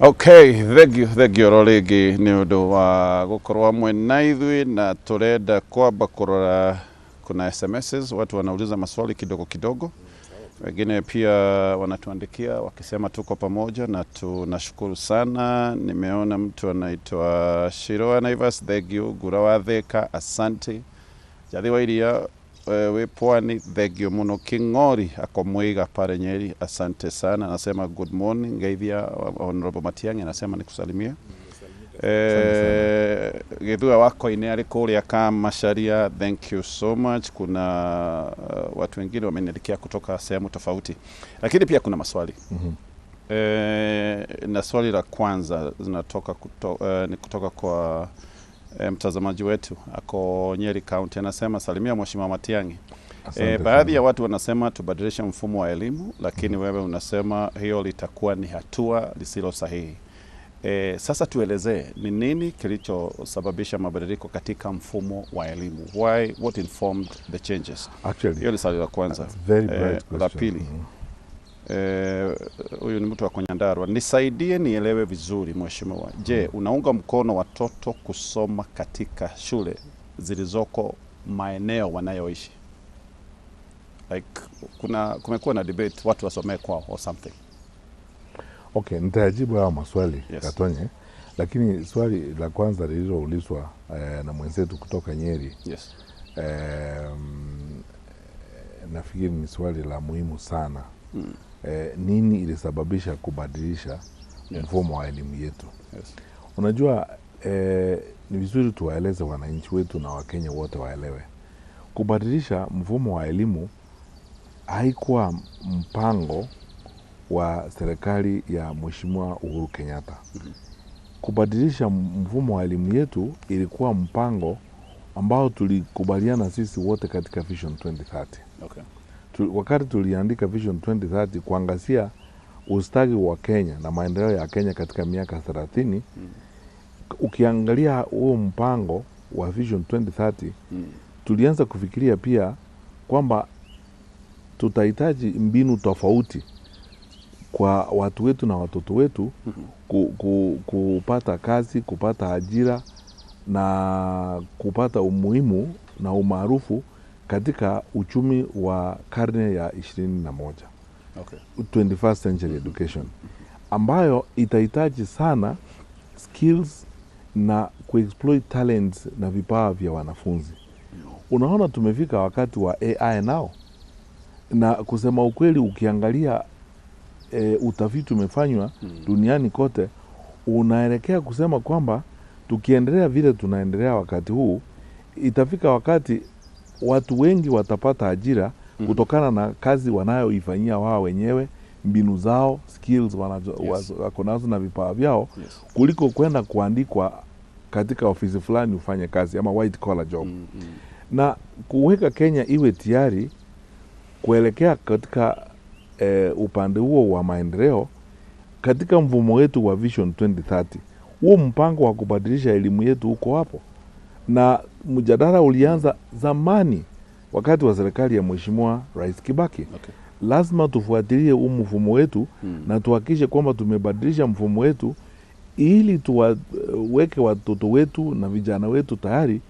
Speaker 7: Okay, thank you, thank you oro rĩngĩ nĩ ũndũ wa gũkorwo hamwe na ithuĩ, na tũrenda kwamba kũrora kuna SMSs, watu wanauliza maswali kidogo kidogo, wengine pia wanatuandikia wakisema tuko pamoja na tunashukuru sana. Nimeona mtu anaitwa Shiroa Naivas, thank you. Gura wa Thika, asante. Jathi wa Iria wĩ Pwani, thank you muno. King'ori ako Mwiga pale Nyeri, asante sana. Anasema good morning, ngeithia Honorable Matiang'i, anasema nikusalimie. Githua wa Koine arĩ kũrĩa Kamacharia, thank you so much. Kuna watu wengine wameniandikia kutoka sehemu tofauti, lakini pia kuna maswali. Na swali la kwanza zinatoka ni kutoka kwa mtazamaji wetu ako Nyeri County, anasema salimia Mheshimiwa Matiang'i.
Speaker 2: Asante
Speaker 7: Baadhi ya watu wanasema tubadilishe mfumo wa elimu, lakini wewe unasema hiyo litakuwa ni hatua lisilo sahihi. Sasa tuelezee ni nini kilichosababisha mabadiliko katika mfumo wa elimu? Why, what informed the changes?
Speaker 2: Actually,
Speaker 7: Hiyo ni swali la kwanza.
Speaker 2: That's very bright
Speaker 7: La
Speaker 2: question.
Speaker 7: pili, huyu ni mtu wa Nyandarua. Nisaidie nielewe vizuri mheshimiwa. Je, unaunga mkono watoto kusoma katika shule zilizoko maeneo wanayoishi? Like kumekuwa na debate watu wasomee kwao or something.
Speaker 2: Okay, nitayajibu hayo maswali. Katonye, lakini swali la kwanza lililoulizwa na mwenzetu kutoka Nyeri, nafikiri ni swali la muhimu sana. Nini ilisababisha kubadilisha mfumo wa elimu yetu? Unajua, ni vizuri tuwaeleze wananchi wetu na Wakenya wote waelewe, kubadilisha mfumo wa elimu haikuwa mpango wa serikali ya Mheshimiwa Uhuru Kenyatta. Kubadilisha mfumo wa elimu yetu ilikuwa mpango ambao tulikubaliana sisi wote katika Vision 2030. Wakati tuliandika Vision 2030 kuangazia ustawi wa Kenya na maendeleo ya Kenya katika miaka 30, ukiangalia huo mpango wa Vision 2030, tulianza kufikiria pia kwamba tutahitaji mbinu tofauti kwa watu wetu na watoto wetu kupata kazi, kupata ajira na kupata umuhimu na umaarufu katika uchumi wa karne ya 21. 21st century education ambayo itahitaji sana skills na kuexploit talents na vipawa vya wanafunzi. Unaona, tumefika wakati wa AI nao, na kusema ukweli, ukiangalia utafiti umefanywa duniani kote unaelekea kusema kwamba tukiendelea vile tunaendelea wakati huu, itafika wakati watu wengi watapata ajira kutokana na kazi wanayoifanyia wao wenyewe, mbinu zao, skills wako nazo na vipawa vyao, kuliko kwenda kuandikwa katika ofisi fulani ufanye kazi ama white collar job. Na kuweka Kenya iwe tayari kuelekea katika upande huo wa maendeleo katika mfumo wetu wa Vision 2030, huo mpango wa kubadilisha elimu yetu uko hapo, na mjadala ulianza zamani wakati wa serikali ya Mheshimiwa Rais Kibaki. Lazima tufuatilie huu mfumo wetu na tuhakikishe kwamba tumebadilisha mfumo wetu ili tuweke watoto wetu na vijana wetu tayari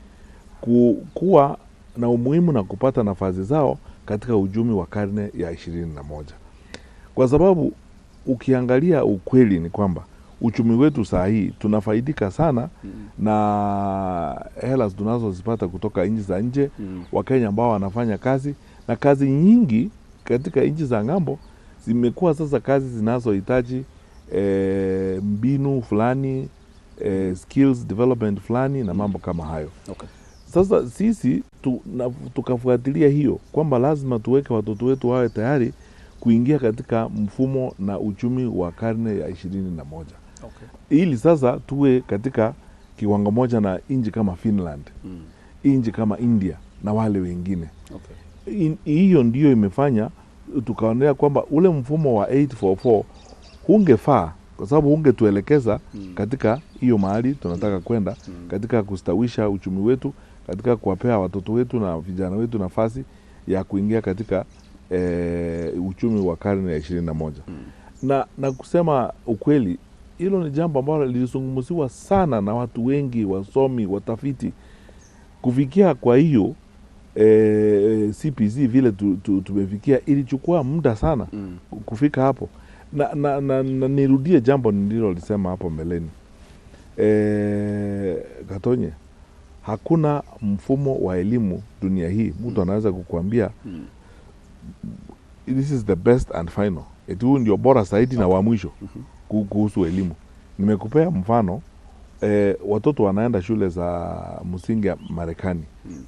Speaker 2: kuwa na umuhimu na kupata nafasi zao katika uchumi wa karne ya 21. Kwa sababu ukiangalia ukweli ni kwamba uchumi wetu saa hii tunafaidika sana na hela tunazozipata kutoka nchi za nje, Wakenya ambao wanafanya kazi, na kazi nyingi katika nchi za ng'ambo zimekuwa sasa kazi zinazohitaji mbinu fulani, skills development fulani na mambo kama hayo. Sasa sisi tukafuatilia hiyo kwamba lazima tuweke watoto wetu wawe tayari kuingia katika mfumo na uchumi wa karne ya 21. Ili sasa tuwe katika kiwango moja na nchi kama Finland. nchi kama India na wale wengine. Hiyo ndiyo imefanya tukaonea kwamba ule mfumo wa 844 hungefaa, kwa sababu ungetuelekeza katika hiyo mahali tunataka kwenda, katika kustawisha uchumi wetu, katika kuwapea watoto wetu na vijana wetu nafasi ya kuingia katika uchumi wa karne ya 21. Na kusema ukweli, hilo ni jambo ambalo lilizungumziwa sana na watu wengi, wasomi, watafiti. Kufikia kwa hiyo CPC vile tumefikia, ilichukua muda sana kufika hapo. Na nirudie jambo nililolisema hapo mbeleni. Gatonye, hakuna mfumo wa elimu dunia hii mtu anaweza kukuambia this is the best and final, eti huu ndio bora zaidi na wa mwisho kuhusu elimu. Nimekupea mfano, watoto wanaenda shule za msingi ya Marekani,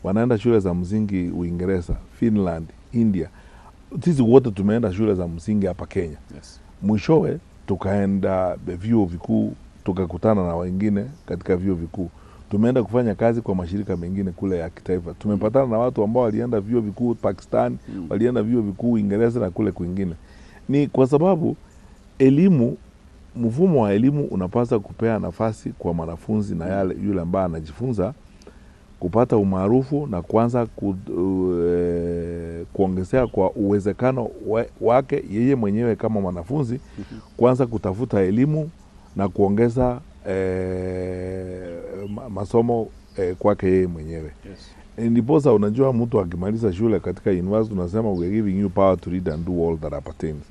Speaker 2: wanaenda shule za msingi Uingereza, Finland, India. Sisi wote tumeenda shule za msingi hapa Kenya.
Speaker 7: Yes.
Speaker 2: Mwishowe tukaenda vyuo vikuu, tukakutana na wengine katika vyuo vikuu. Tumeenda kufanya kazi kwa mashirika mengine kule ya kitaifa. Tumepatana na watu ambao walienda vyuo vikuu Pakistan, walienda vyuo vikuu Uingereza na kule kwingine. Ni kwa sababu elimu, mfumo wa elimu unapaswa kupea nafasi kwa mwanafunzi na yale yule ambaye anajifunza kupata umaarufu na kuanza kuongezea kwa uwezekano wake yeye mwenyewe kama mwanafunzi, kuanza kutafuta elimu na kuongeza masomo kwake yeye mwenyewe.
Speaker 7: Yes.
Speaker 2: Ndiposa unajua mtu akimaliza shule katika university unasema we are giving you power to read and do all that appertains.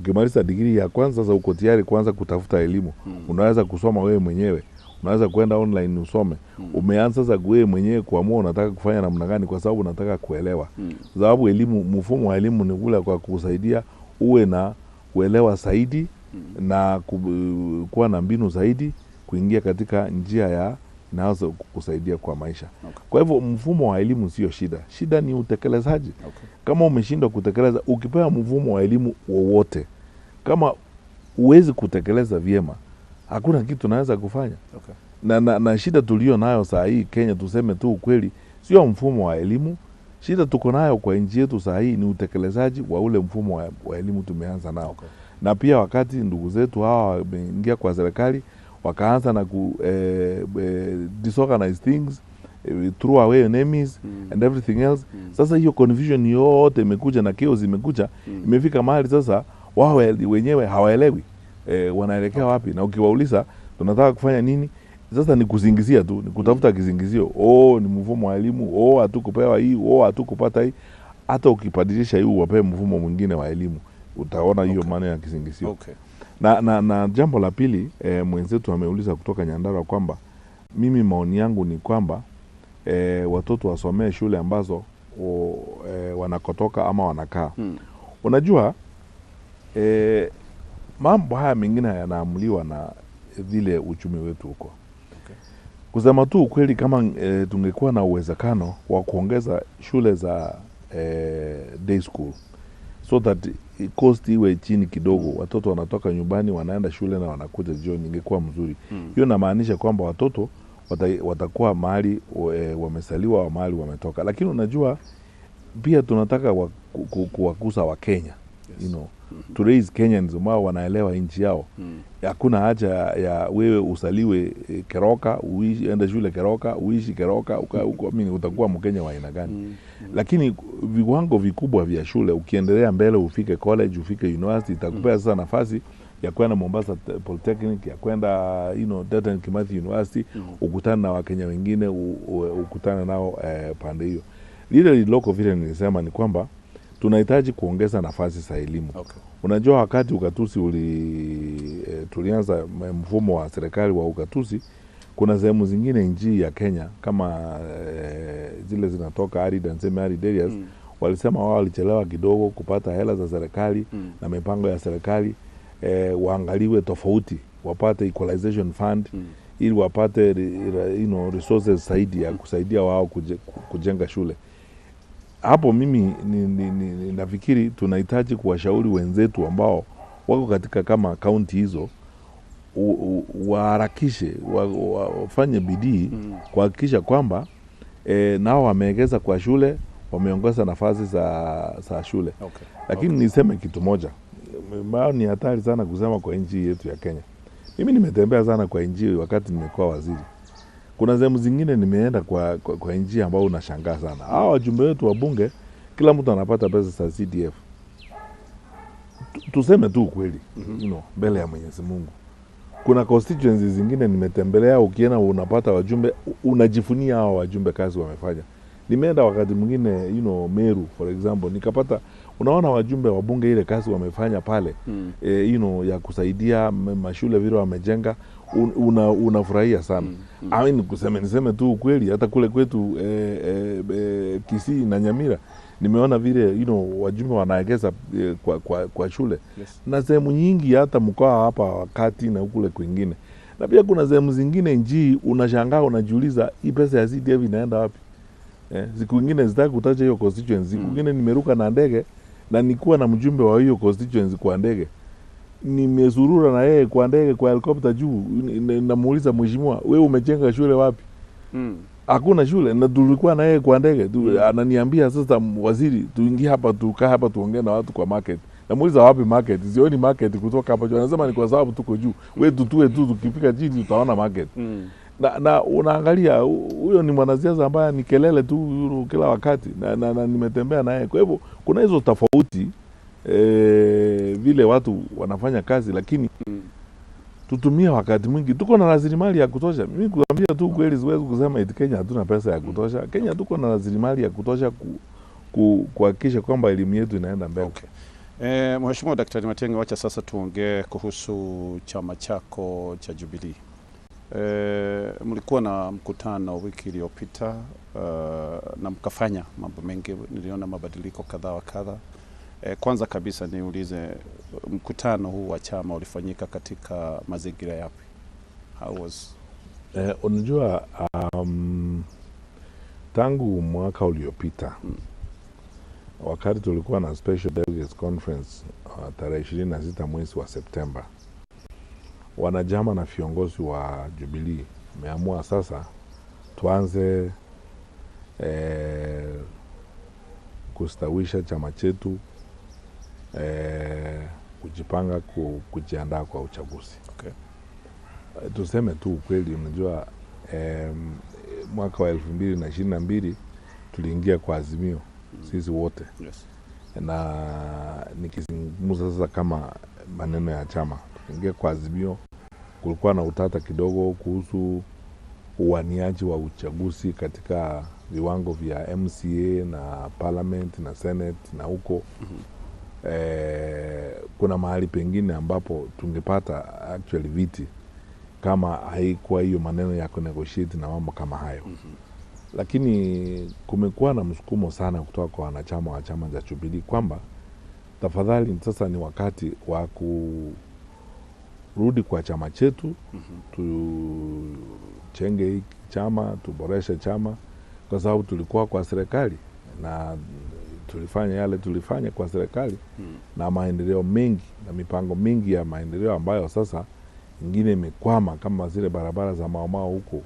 Speaker 2: Ukimaliza degree ya kwanza sasa uko tayari kuanza kutafuta elimu. Unaweza kusoma wewe mwenyewe, unaweza kwenda online usome. Umeanza sasa wewe mwenyewe kuamua unataka kufanya namna gani, kwa sababu unataka kuelewa. Sababu elimu, mfumo wa elimu ni ule kwa kusaidia uwe na kuelewa zaidi na kuwa na mbinu zaidi kuingia katika njia ya inaweza kukusaidia kwa maisha. Kwa hivyo mfumo wa elimu sio shida, shida ni utekelezaji. Kama umeshindwa kutekeleza, ukipewa mfumo wa elimu wowote, kama huwezi kutekeleza vyema, hakuna kitu naweza kufanya. Na shida tulio nayo saa hii Kenya, tuseme tu ukweli, sio mfumo wa elimu. Shida tuko nayo kwa nchi yetu saa hii ni utekelezaji wa ule mfumo wa elimu tumeanza nao. Na pia wakati ndugu zetu hawa wameingia kwa serikali, wakaanza na ku disorganize things, throw away enemies and everything else. Sasa hiyo confusion yote imekuja na chaos imekuja, imefika mahali sasa wao wenyewe hawaelewi wanaelekea wapi, na ukiwauliza tunataka kufanya nini, sasa ni kusingizia tu, ni kutafuta kisingizio. Oh, ni mfumo wa elimu, oh hatukupewa hii, oh hatukupata hii. Hata ukibadilisha hii uwape mfumo mwingine wa elimu, utaona hiyo maana ya kisingizio. Na jambo la pili, mwenzetu ameuliza kutoka Nyandarua kwamba mimi maoni yangu ni kwamba watoto wasomee shule ambazo wanakotoka ama wanakaa. Unajua mambo haya mengine yanaamuliwa na vile uchumi wetu huko. Kusema tu ukweli, kama tungekuwa na uwezekano wa kuongeza shule za day school so that cost iwe chini kidogo, watoto wanatoka nyumbani wanaenda shule na wanakuja jioni, ingekuwa mzuri. Hiyo inamaanisha kwamba watoto watakuwa mahali wamesaliwa, mahali wametoka. Lakini unajua pia tunataka kuwakuza wa Kenya. You know, to raise Kenyans ambao wanaelewa nchi yao. Hakuna haja ya wewe usaliwe Keroka, uishi, ende shule Keroka, uishi Keroka, utakuwa Mkenya wa aina gani? Lakini viwango vikubwa vya shule, ukiendelea mbele ufike college, ufike university, itakupea sasa nafasi ya kwenda Mombasa Polytechnic, ya kwenda Dedan Kimathi University, ukutane na Wakenya wengine, ukutane nao pande hiyo. Lile lililoko vile nilisema ni kwamba tunahitaji kuongeza nafasi za elimu. Unajua wakati ugatuzi tulianza mfumo wa serikali wa ugatuzi, kuna sehemu zingine nchi ya Kenya kama zile zinatoka arid and semi arid areas, walisema wao walichelewa kidogo kupata hela za serikali na mipango ya serikali, waangaliwe tofauti, wapate equalization fund ili wapate resources zaidi ya kusaidia wao kujenga shule. Hapo mimi nafikiri tunahitaji kuwashauri wenzetu ambao wako katika kama kaunti hizo waharakishe, wafanye bidii kuhakikisha kwamba Nao wameegeza kwa shule, wameongeza nafasi za shule. Lakini niseme kitu moja ambayo ni hatari sana kusema kwa nchi yetu ya Kenya. Mimi nimetembea sana kwa nchi wakati nimekuwa waziri. Kuna sehemu zingine nimeenda kwa nchi ambao unashangaa sana. Hawa wajumbe wetu wa bunge, kila mtu anapata pesa za CDF. Tuseme tu ukweli, you know, mbele ya Mwenyezi Mungu. Kuna constituencies zingine nimetembelea, ukienda unapata wajumbe, unajifunia hawa wajumbe kazi wamefanya. Nimeenda wakati mwingine, you know, Meru for example, nikapata, unaona wajumbe wa bunge ile kazi wamefanya pale, you know, ya kusaidia mashule vile wamejenga, unafurahia sana. I mean, niseme tu ukweli, hata kule kwetu Kisii na Nyamira nimeona vile, you know, wajumbe wanaegeza kwa shule. Na sehemu nyingi hata mkoa hapa wakati na kule kwingine. Na pia kuna sehemu zingine nji unashangaa, unajiuliza hii pesa ya CDF inaenda wapi? Siku nyingine sitaki kutaja hiyo constituency. Siku nyingine nimeruka na ndege na nikuwa na mjumbe wa hiyo constituency kwa ndege. Nimezurura na yeye kwa ndege, kwa helicopter juu, namuuliza mheshimiwa, wewe umejenga shule wapi? Hakuna shule, na tulikuwa na yeye kwa ndege. Ananiambia sasa, waziri, tuingie hapa, tukae hapa tuongee na watu kwa market. Namuuliza wapi market? Sioni market kutoka hapa juu. Anasema ni kwa sababu tuko juu. Wewe tutue tu, tukifika chini utaona market. Na unaangalia huyo ni mwanasiasa ambaye ni kelele tu kila wakati, na nimetembea naye. Kwa hivyo kuna hizo tofauti vile watu wanafanya kazi, lakini tutumie wakati mwingi. Tuko na rasilimali ya kutosha. Mimi kuambia tu kweli, siwezi kusema eti Kenya hatuna pesa ya kutosha. Kenya tuko na rasilimali ya kutosha kuhakikisha kwamba elimu yetu inaenda mbele.
Speaker 7: Mheshimiwa Daktari Matiang'i, wacha sasa tuongee kuhusu chama chako cha Jubilee. Mlikuwa na mkutano wiki iliyopita, na mkafanya mambo mengi, niliona mabadiliko kadha wa kadha. Kwanza kabisa niulize, mkutano huu wa chama ulifanyika katika mazingira yapi? How was...
Speaker 2: Unajua, tangu mwaka uliopita wakati tulikuwa na Special Delegates Conference tarehe 26 mwezi wa Septemba, wanachama na viongozi wa Jubilee wameamua sasa tuanze kustawisha chama chetu, kujipanga, kujiandaa kwa uchaguzi. Tuseme tu ukweli, unajua, mwaka wa 2022 tuliingia kwa Azimio sisi wote. Na nikizungumza sasa kama maneno ya chama, tuliingia kwa Azimio, kulikuwa na utata kidogo kuhusu uwaniaji wa uchaguzi katika viwango vya MCA na Parliament na Senate na huko. Kuna mahali pengine ambapo tungepata actually viti kama haikuwa hiyo maneno ya kunegotiate na mambo kama hayo. Lakini kumekuwa na msukumo sana kutoka kwa wanachama wa chama cha Jubilee kwamba tafadhali sasa ni wakati wa kurudi kwa chama chetu, tuchenge hiki chama, tuboreshe chama, kwa sababu tulikuwa kwa serikali na tulifanya yale tulifanya kwa serikali, na maendeleo mengi na mipango mingi ya maendeleo ambayo sasa ingine imekwama kama zile barabara za Mau Mau huko,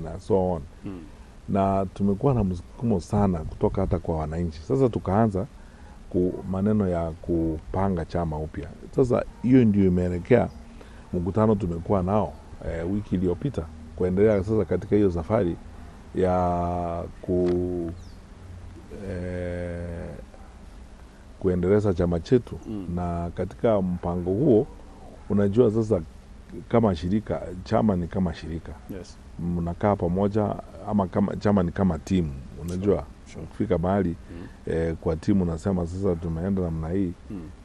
Speaker 2: na so on. Na tumekuwa na msukumo sana kutoka hata kwa wananchi. Sasa tukaanza maneno ya kupanga chama upya. Sasa hiyo ndio imeelekea mkutano tumekuwa nao wiki iliyopita, kuendelea sasa katika hiyo safari ya kuendeleza chama chetu. Na katika mpango huo, unajua sasa kama shirika, chama ni kama shirika. Mnakaa pamoja, ama kama chama ni kama timu, unajua. Ukifika mahali kwa timu unasema sasa tumeenda namna hii,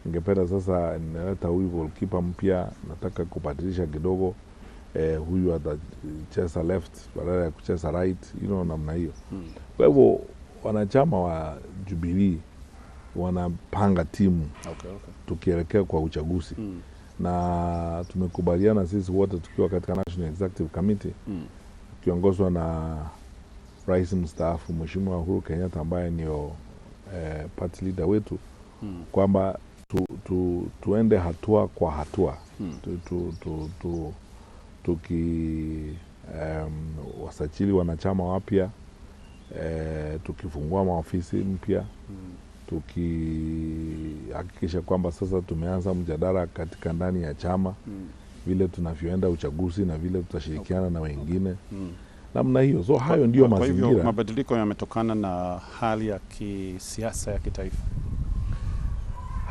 Speaker 2: ningependa sasa naleta huyu goalkeeper mpya, nataka kubadilisha kidogo, huyu atacheza left badala ya kucheza right, you know, namna hiyo. Kwa hivyo wanachama wa Jubilee wanapanga timu tukielekea kwa uchaguzi. Na tumekubaliana sisi wote tukiwa katika National Executive Committee, tukiongozwa na Rais mstaafu Mheshimiwa Uhuru Kenyatta ambaye ndio party leader wetu, kwamba tuende hatua kwa hatua, tuki wasajili wanachama wapya, Tukifungua maofisi mpya, tukihakikisha kwamba sasa tumeanza mjadala katika ndani ya chama vile tunavyoenda uchaguzi na vile tutashirikiana na wengine namna hiyo. So hayo ndio mazingira.
Speaker 7: Kwa hivyo mabadiliko yametokana na hali ya kisiasa ya kitaifa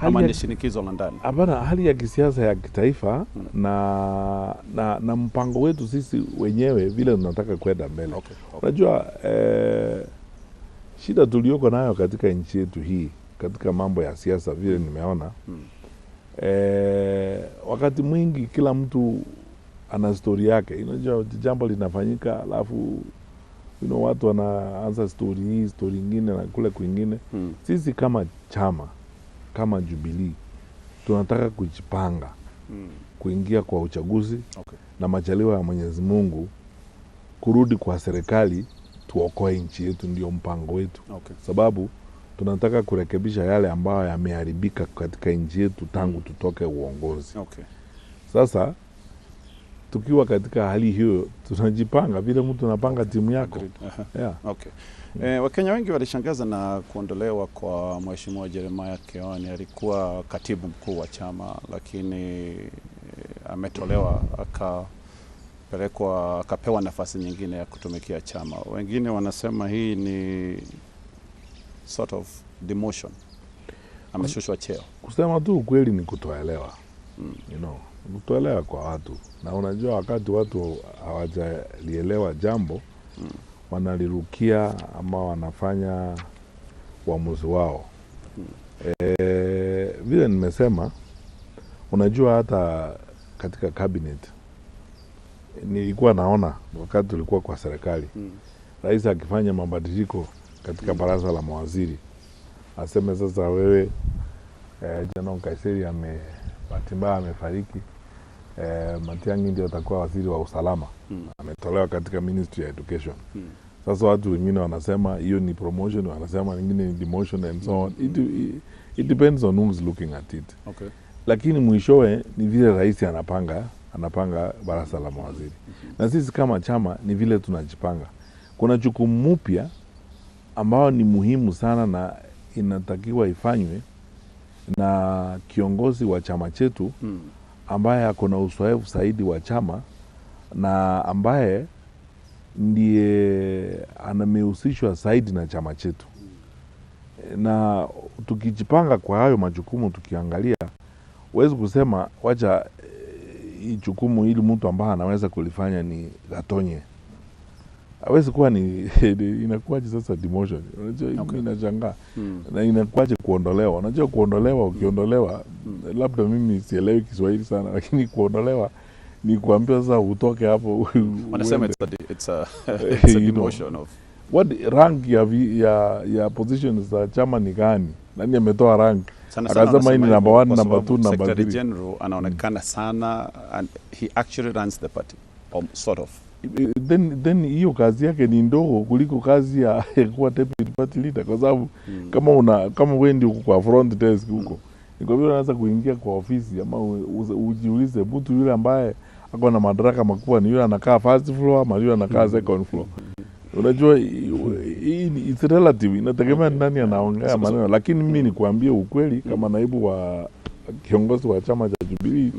Speaker 7: ama ni shinikizo la ndani?
Speaker 2: Hapana, hali ya kisiasa ya kitaifa na mpango wetu sisi wenyewe vile tunataka kwenda mbele. Unajua shida tuliyoko nayo katika nchi yetu hii katika mambo ya siasa vile nimeona wakati mwingi kila mtu ana story yake. Unajua jambo linafanyika alafu you know, watu wanaanza story hii, story nyingine na kule kwingine. Sisi kama chama, kama Jubilee, tunataka kujipanga kuingia kwa uchaguzi na majaliwa ya Mwenyezi Mungu kurudi kwa serikali tuokoe nchi yetu, ndio mpango wetu. Sababu tunataka kurekebisha yale ambayo yameharibika katika nchi yetu tangu tutoke uongozi. Sasa tukiwa katika hali hiyo tunajipanga vile mtu anapanga timu yako. Yeah.
Speaker 7: Wakenya wengi walishangaza na kuondolewa kwa Mheshimiwa Jeremiah Kioni. Alikuwa katibu mkuu wa chama lakini ametolewa akapelekwa, akapewa nafasi nyingine ya kutumikia chama. Wengine wanasema hii ni sort of demotion, ameshushwa cheo.
Speaker 2: Kusema tu ukweli ni kutoelewa. You know, kutoelewa kwa watu. Na unajua wakati watu hawajalielewa jambo wanalirukia ama wanafanya uamuzi wao. Vile nimesema, unajua hata katika cabinet nilikuwa naona wakati tulikuwa kwa serikali rais akifanya mabadiliko katika baraza la mawaziri aseme sasa wewe General Nkaissery bahati mbaya amefariki, Matiang'i ndio atakuwa waziri wa usalama, ametolewa katika Ministry ya Education. Sasa watu wengine wanasema hiyo ni promotion, wanasema wengine ni demotion and so on. It depends on who's looking at it. Lakini mwishowe ni vile rais anapanga baraza la mawaziri. Na sisi kama chama ni vile tunajipanga. Kuna jukumu mpya ambao ni muhimu sana na inatakiwa ifanywe na kiongozi wa chama chetu ambaye ako na uzoefu zaidi wa chama na ambaye ndiye anamehusishwa zaidi na chama chetu. Na tukijipanga kwa hayo majukumu, tukiangalia, huwezi kusema wacha hii jukumu ili mtu ambaye anaweza kulifanya ni Gatonye. Hawezi kuwa ni inakuwaje sasa demotion? Unajua inashangaa. Na inakuwaje kuondolewa? Unajua kuondolewa, ukiondolewa labda mimi sielewi Kiswahili sana, lakini kuondolewa ni kuambiwa sasa utoke hapo.
Speaker 7: Wanasema it's a demotion of
Speaker 2: what rank ya positions za chama ni gani? Nani ametoa rank? Akasema hii ni number 1, number 2, number 3.
Speaker 7: Secretary General anaonekana sana and he actually runs the party, sort of.
Speaker 2: Then hiyo kazi yake ni ndogo kuliko kazi ya kuwa deputy party leader, kwa sababu kama wewe ndio uko kwa front desk huko, ni kwa vile unaanza kuingia kwa ofisi ama ujiulize mtu yule ambaye ako na madaraka makubwa ni yule anakaa first floor ama yule anakaa second floor. Unajua it's relative, inategemea nani anaongea maneno. Lakini mimi nikuambie ukweli kama naibu wa kiongozi wa chama cha Jubilee,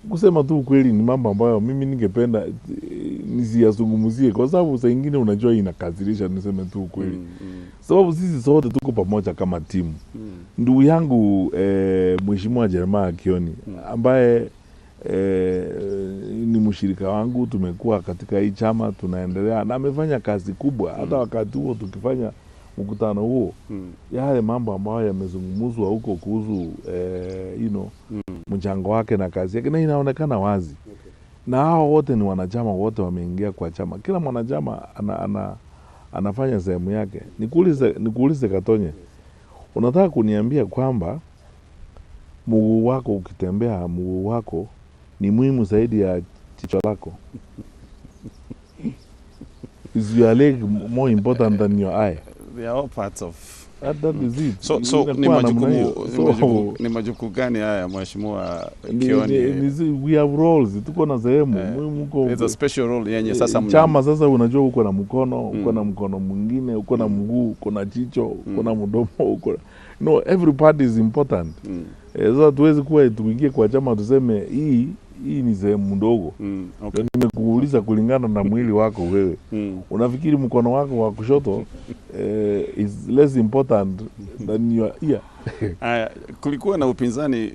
Speaker 2: kusema tu ukweli ni mambo ambayo mimi ningependa nisiyazungumzie, kwa sababu saa nyingine unajua inakasirisha, niseme tu ukweli. Sababu sisi sote tuko pamoja kama timu. Ndugu yangu Mheshimiwa Jeremiah Kioni ambaye ni mshirika wangu, tumekuwa katika hii chama tunaendelea, na amefanya kazi kubwa. Hata wakati huo tukifanya mkutano huo, yale mambo ambayo yamezungumzwa huko kuhusu you know, mchango wake na kazi yake, na inaonekana wazi. Na hao wote ni wanachama, wote wameingia kwa chama. Kila mwanachama anafanya sehemu yake. Nikuulize Katonye, unataka kuniambia kwamba mguu wako ukitembea, mguu wako ni muhimu zaidi ya jicho lako? Is your leg more important than your eye?
Speaker 7: They are all parts of
Speaker 2: That is it.
Speaker 7: So ni
Speaker 2: Inakuwa namna
Speaker 7: majukumu
Speaker 2: hiyo.
Speaker 7: ni majukumu gani haya, Mheshimiwa Kioni?
Speaker 2: We have roles, tuko na sehemu muhimu
Speaker 7: It's a special role yenye sasa
Speaker 2: chama sasa, unajua uko na mkono, uko na mkono mwingine, uko na mguu, uko na jicho, uko na mdomo, uko no, every part is important. Sasa tuwezi kuwa tuingie kwa chama tuseme hii ni sehemu ndogo.
Speaker 7: Okay.
Speaker 2: Nimekuuliza kulingana na mwili wako wewe. Unafikiri mkono wako wa kushoto is less important than your ear?
Speaker 7: Aya, kulikuwa na upinzani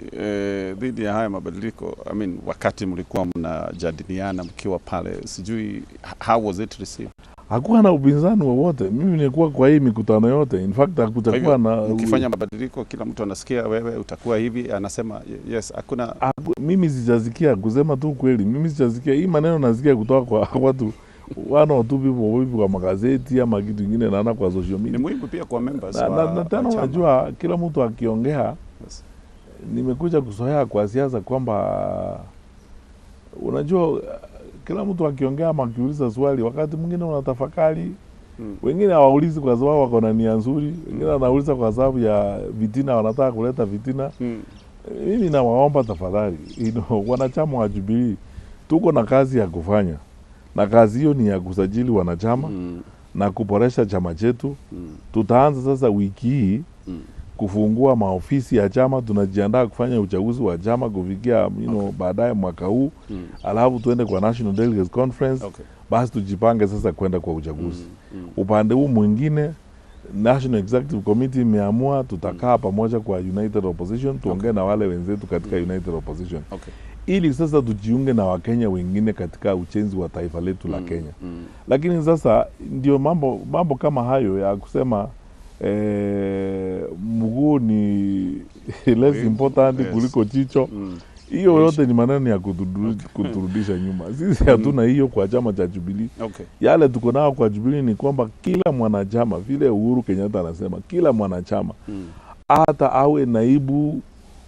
Speaker 7: dhidi ya haya mabadiliko. I mean, wakati mlikuwa mnajadiliana mkiwa pale, sijui how was it received?
Speaker 2: Hakuwa na upinzani wowote. Mimi nilikuwa kwa hii mikutano yote. In fact, hakutakuwa na
Speaker 7: mkifanya mabadiliko kila mtu anasikia wewe utakuwa hivi, anasema yes, hakuna.
Speaker 2: Mimi sijasikia, kusema tu kweli, mimi sijasikia hii maneno, nasikia kutoka kwa watu one or two people hivi kwa magazeti ama kitu kingine, naona kwa social media.
Speaker 7: Ni muhimu pia kwa members
Speaker 2: na tena unajua kila mtu akiongea, yes. Nimekuja kuzoea kwa siasa kwamba unajua kila mtu akiongea ama akiuliza swali, wakati mwingine unatafakari. Wengine hawaulizi kwa sababu wako na nia nzuri, wengine wanauliza kwa sababu ya vitina, wanataka kuleta vitina. Mimi nawaomba tafadhali, wanachama wa Jubilee, tuko na kazi ya kufanya, na kazi hiyo ni ya kusajili wanachama na kuboresha chama chetu. Tutaanza sasa wiki hii kufungua maofisi ya chama. Tunajiandaa kufanya uchaguzi wa chama kufikia baadaye mwaka huu, alafu tuende kwa National Delegates Conference. Basi tujipange sasa kwenda kwa uchaguzi. Upande huu mwingine, National Executive Committee imeamua tutakaa pamoja kwa United Opposition, tuongee na wale wenzetu katika United Opposition. Ili sasa tujiunge na Wakenya wengine katika ujenzi wa taifa letu la Kenya. Lakini sasa ndio mambo kama hayo ya kusema mguu ni less important kuliko jicho. Hiyo yote ni maneno ya kuturudisha nyuma. Sisi hatuna hiyo kwa chama cha Jubilee. Yale tuko nao kwa Jubilee ni kwamba kila mwanachama, vile Uhuru Kenyatta anasema, kila mwanachama hata awe naibu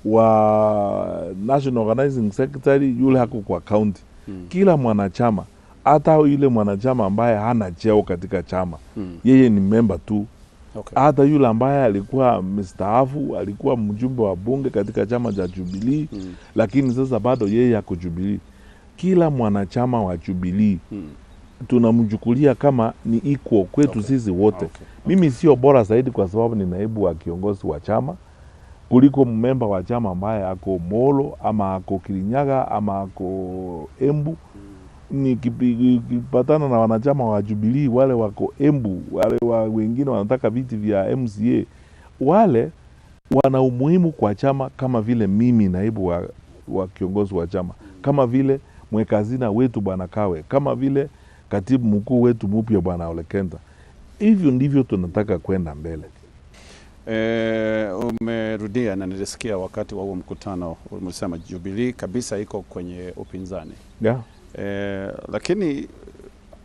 Speaker 2: wa National Organizing Secretary yule hako kwa county, kila mwanachama, hata yule mwanachama ambaye hana cheo katika chama, yeye ni member tu. Hata yule ambaye alikuwa mstaafu, alikuwa mjumbe wa bunge katika chama cha Jubilee, lakini sasa bado yeye ako Jubilee. Kila mwanachama wa Jubilee tunamchukulia kama ni equal kwetu sisi wote. Mimi sio bora zaidi kwa sababu ni naibu wa kiongozi wa chama kuliko memba wa chama ambaye ako Molo ama ako Kirinyaga ama ako Embu. Nikipatana na wanachama wa Jubilee wale wako Embu, wale wengine wanataka viti vya MCA, wale wana umuhimu kwa chama kama vile mimi naibu wa kiongozi wa chama, kama vile mwekazina wetu Bwana Kawe, kama vile katibu mkuu wetu mpya Bwana Ole Kenta. Hivyo ndivyo tunataka kwenda mbele.
Speaker 7: Umerudia na nilisikia wakati wa huo mkutano umesema Jubilee kabisa iko kwenye upinzani.
Speaker 2: Yeah.
Speaker 7: Lakini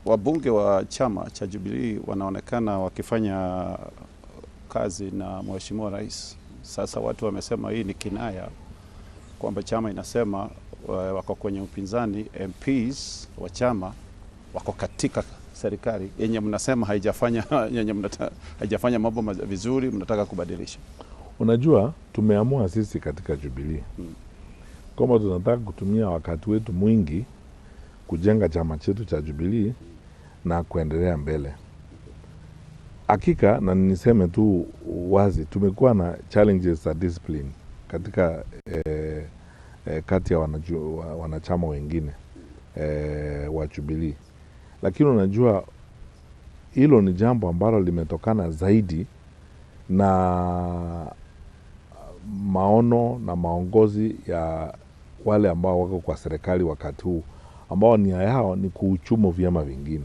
Speaker 7: wabunge wa chama cha Jubilee wanaonekana wakifanya kazi na Mheshimiwa Rais. Sasa watu wamesema hii ni kinaya kwamba chama inasema wako kwenye upinzani, MPs wa chama wako katika serikali yenye mnasema haijafanya yenye haijafanya mambo vizuri, mnataka kubadilisha.
Speaker 2: Unajua, tumeamua sisi katika Jubilee kwamba tunataka kutumia wakati wetu mwingi kujenga chama chetu cha Jubilee na kuendelea mbele. Hakika, na niseme tu wazi, tumekuwa na challenges za discipline katika kati ya wanachama wengine wa Jubilee. Lakini unajua hilo ni jambo ambalo limetokana zaidi na maono na maongozi ya wale ambao wako kwa serikali wakati huu, ambao nia yao ni kuhujumu vyama vingine,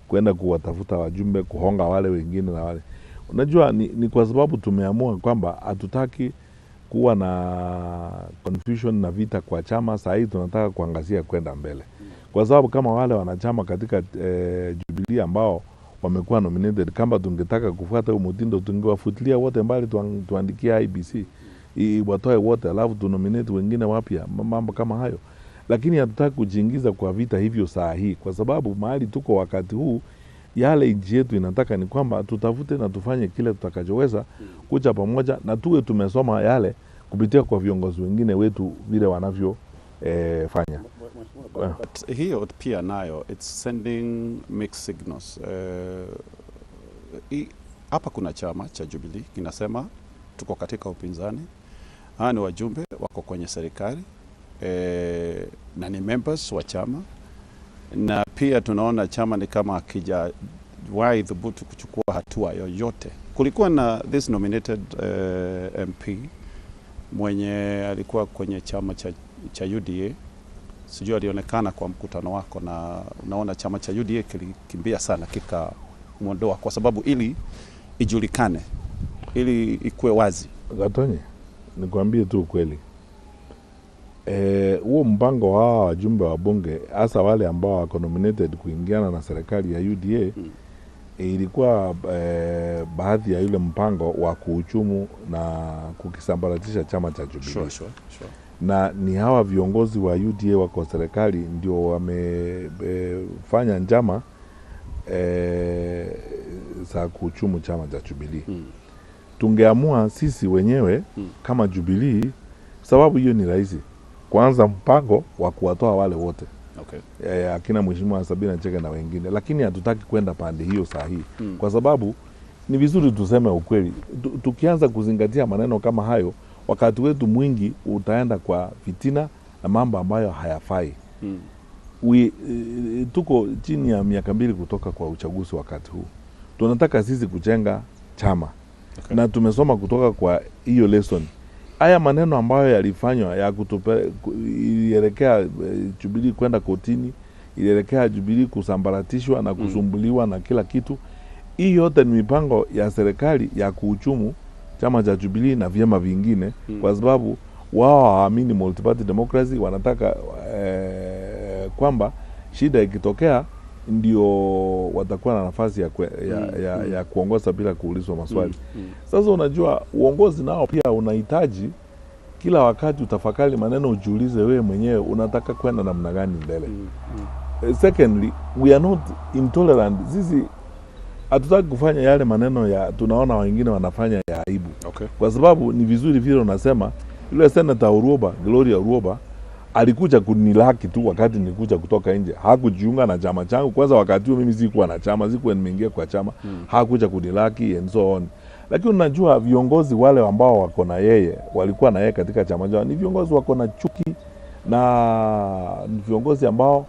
Speaker 2: kwenda kuwatafuta wajumbe, kuhonga wale wengine na wale. Unajua ni kwa sababu tumeamua kwamba hatutaki kuwa na confusion na vita kwa chama. Saa hii tunataka kuangazia kwenda mbele, kwa sababu kama wale wanachama katika Jubilee ambao wamekuwa nominated, kama tungetaka kufuata huo mtindo tungewafutilia wote mbali, tuandikie IBC watoe wote, alafu tunominate wengine wapya, mambo kama hayo. Lakini hatutaki kujiingiza kwa vita hivyo saa hii, kwa sababu mahali tuko wakati huu Yale nchi yetu inataka ni kwamba tutafute na tufanye kile tutakachoweza kuja pamoja, na tuwe tumesoma yale kupitia kwa viongozi wengine wetu vile wanavyo fanya.
Speaker 7: But hiyo pia nayo it's sending mixed signals. Hapa kuna chama cha Jubilee kinasema tuko katika upinzani, hawa ni wajumbe wako kwenye serikali na ni members wa chama, na pia tunaona chama ni kama hakijawahi thubutu kuchukua hatua yoyote. Kulikuwa na this nominated MP mwenye alikuwa kwenye chama cha UDA, sijui alionekana kwa mkutano wako, na unaona chama cha UDA kilikimbia sana kikamuondoa kwa sababu ili ijulikane, ili ikuwe wazi.
Speaker 2: Gatonye, nikwambie tu ukweli. Huo mpango wa wajumbe wa bunge hasa wale ambao wako nominated kuingiana na serikali ya UDA ilikuwa baadhi ya yule mpango wa kuhujumu na kukisambaratisha chama cha Jubilee.
Speaker 7: Sure.
Speaker 2: Na ni hawa viongozi wa UDA wako serikali ndio wamefanya njama za kuhujumu chama cha Jubilee. Tungeamua sisi wenyewe kama Jubilee, sababu hiyo ni rahisi, kuanza mpango wa kuwatoa wale wote. Akina Mheshimiwa Sabina Chege na wengine, lakini hatutaki kwenda pande hiyo saa hii kwa sababu ni vizuri tuseme ukweli. Tukianza kuzingatia maneno kama hayo, wakati wetu mwingi utaenda kwa fitina na mambo ambayo hayafai. Tuko chini ya miaka 2 kutoka kwa uchaguzi wakati huu. Tunataka sisi kujenga chama. Na tumesoma kutoka kwa hiyo lesson. Haya maneno ambayo yalifanywa ya ilielekea Jubilee kwenda kotini, ilielekea Jubilee kusambaratishwa na kusumbuliwa na kila kitu. Hii yote ni mipango ya serikali ya kuhujumu chama cha Jubilee na vyama vingine, kwa sababu wao hawaamini multi-party democracy. Wanataka kwamba shida ikitokea ndio watakuwa na nafasi ya kuongoza bila kuulizwa maswali. Sasa unajua uongozi nao pia unahitaji kila wakati utafakari maneno, ujiulize wewe mwenyewe unataka kwenda namna gani mbele. Secondly, we are not intolerant. Sisi hatutaki kufanya yale maneno ya tunaona wengine wanafanya ya aibu. Kwa sababu ni vizuri vile unasema yule Senator Orwoba, Gloria Orwoba, alikuja kunilaki tu wakati nilikuja kutoka nje. Hakujiunga na chama changu. Kwanza wakati huo mimi sikuwa na chama, sikuwa nimeingia kwa chama. Hakuja kunilaki and so on. Lakini unajua viongozi wale ambao wako na yeye, walikuwa na yeye katika chama chao, ni viongozi wako na chuki na ni viongozi ambao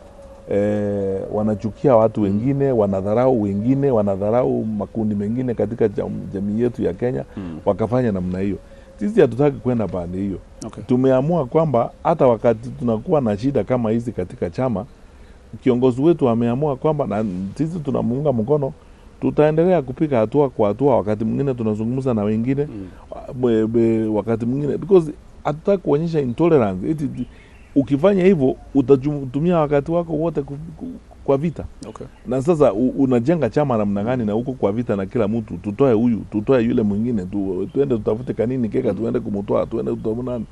Speaker 2: wanachukia watu wengine, wanadharau wengine, wanadharau makundi mengine katika jamii yetu ya Kenya. Wakafanya namna hiyo. Sisi hatutaki kwenda pande hiyo. Tumeamua kwamba hata wakati tunakuwa na shida kama hizi katika chama, kiongozi wetu ameamua kwamba na sisi tunamuunga mkono, tutaendelea kupiga hatua kwa hatua. Wakati mwingine tunazungumza na wengine, wakati mwingine, because hatutaki kuonyesha intolerance. Eti ukifanya hivyo utatumia wakati wako wote kwa vita. Na sasa unajenga chama namna gani na huko kwa vita na kila mtu, tutoe huyu, tutoe yule mwingine, tuende tutafute kanini keka, tuende kumtoa, tuende tutamnani.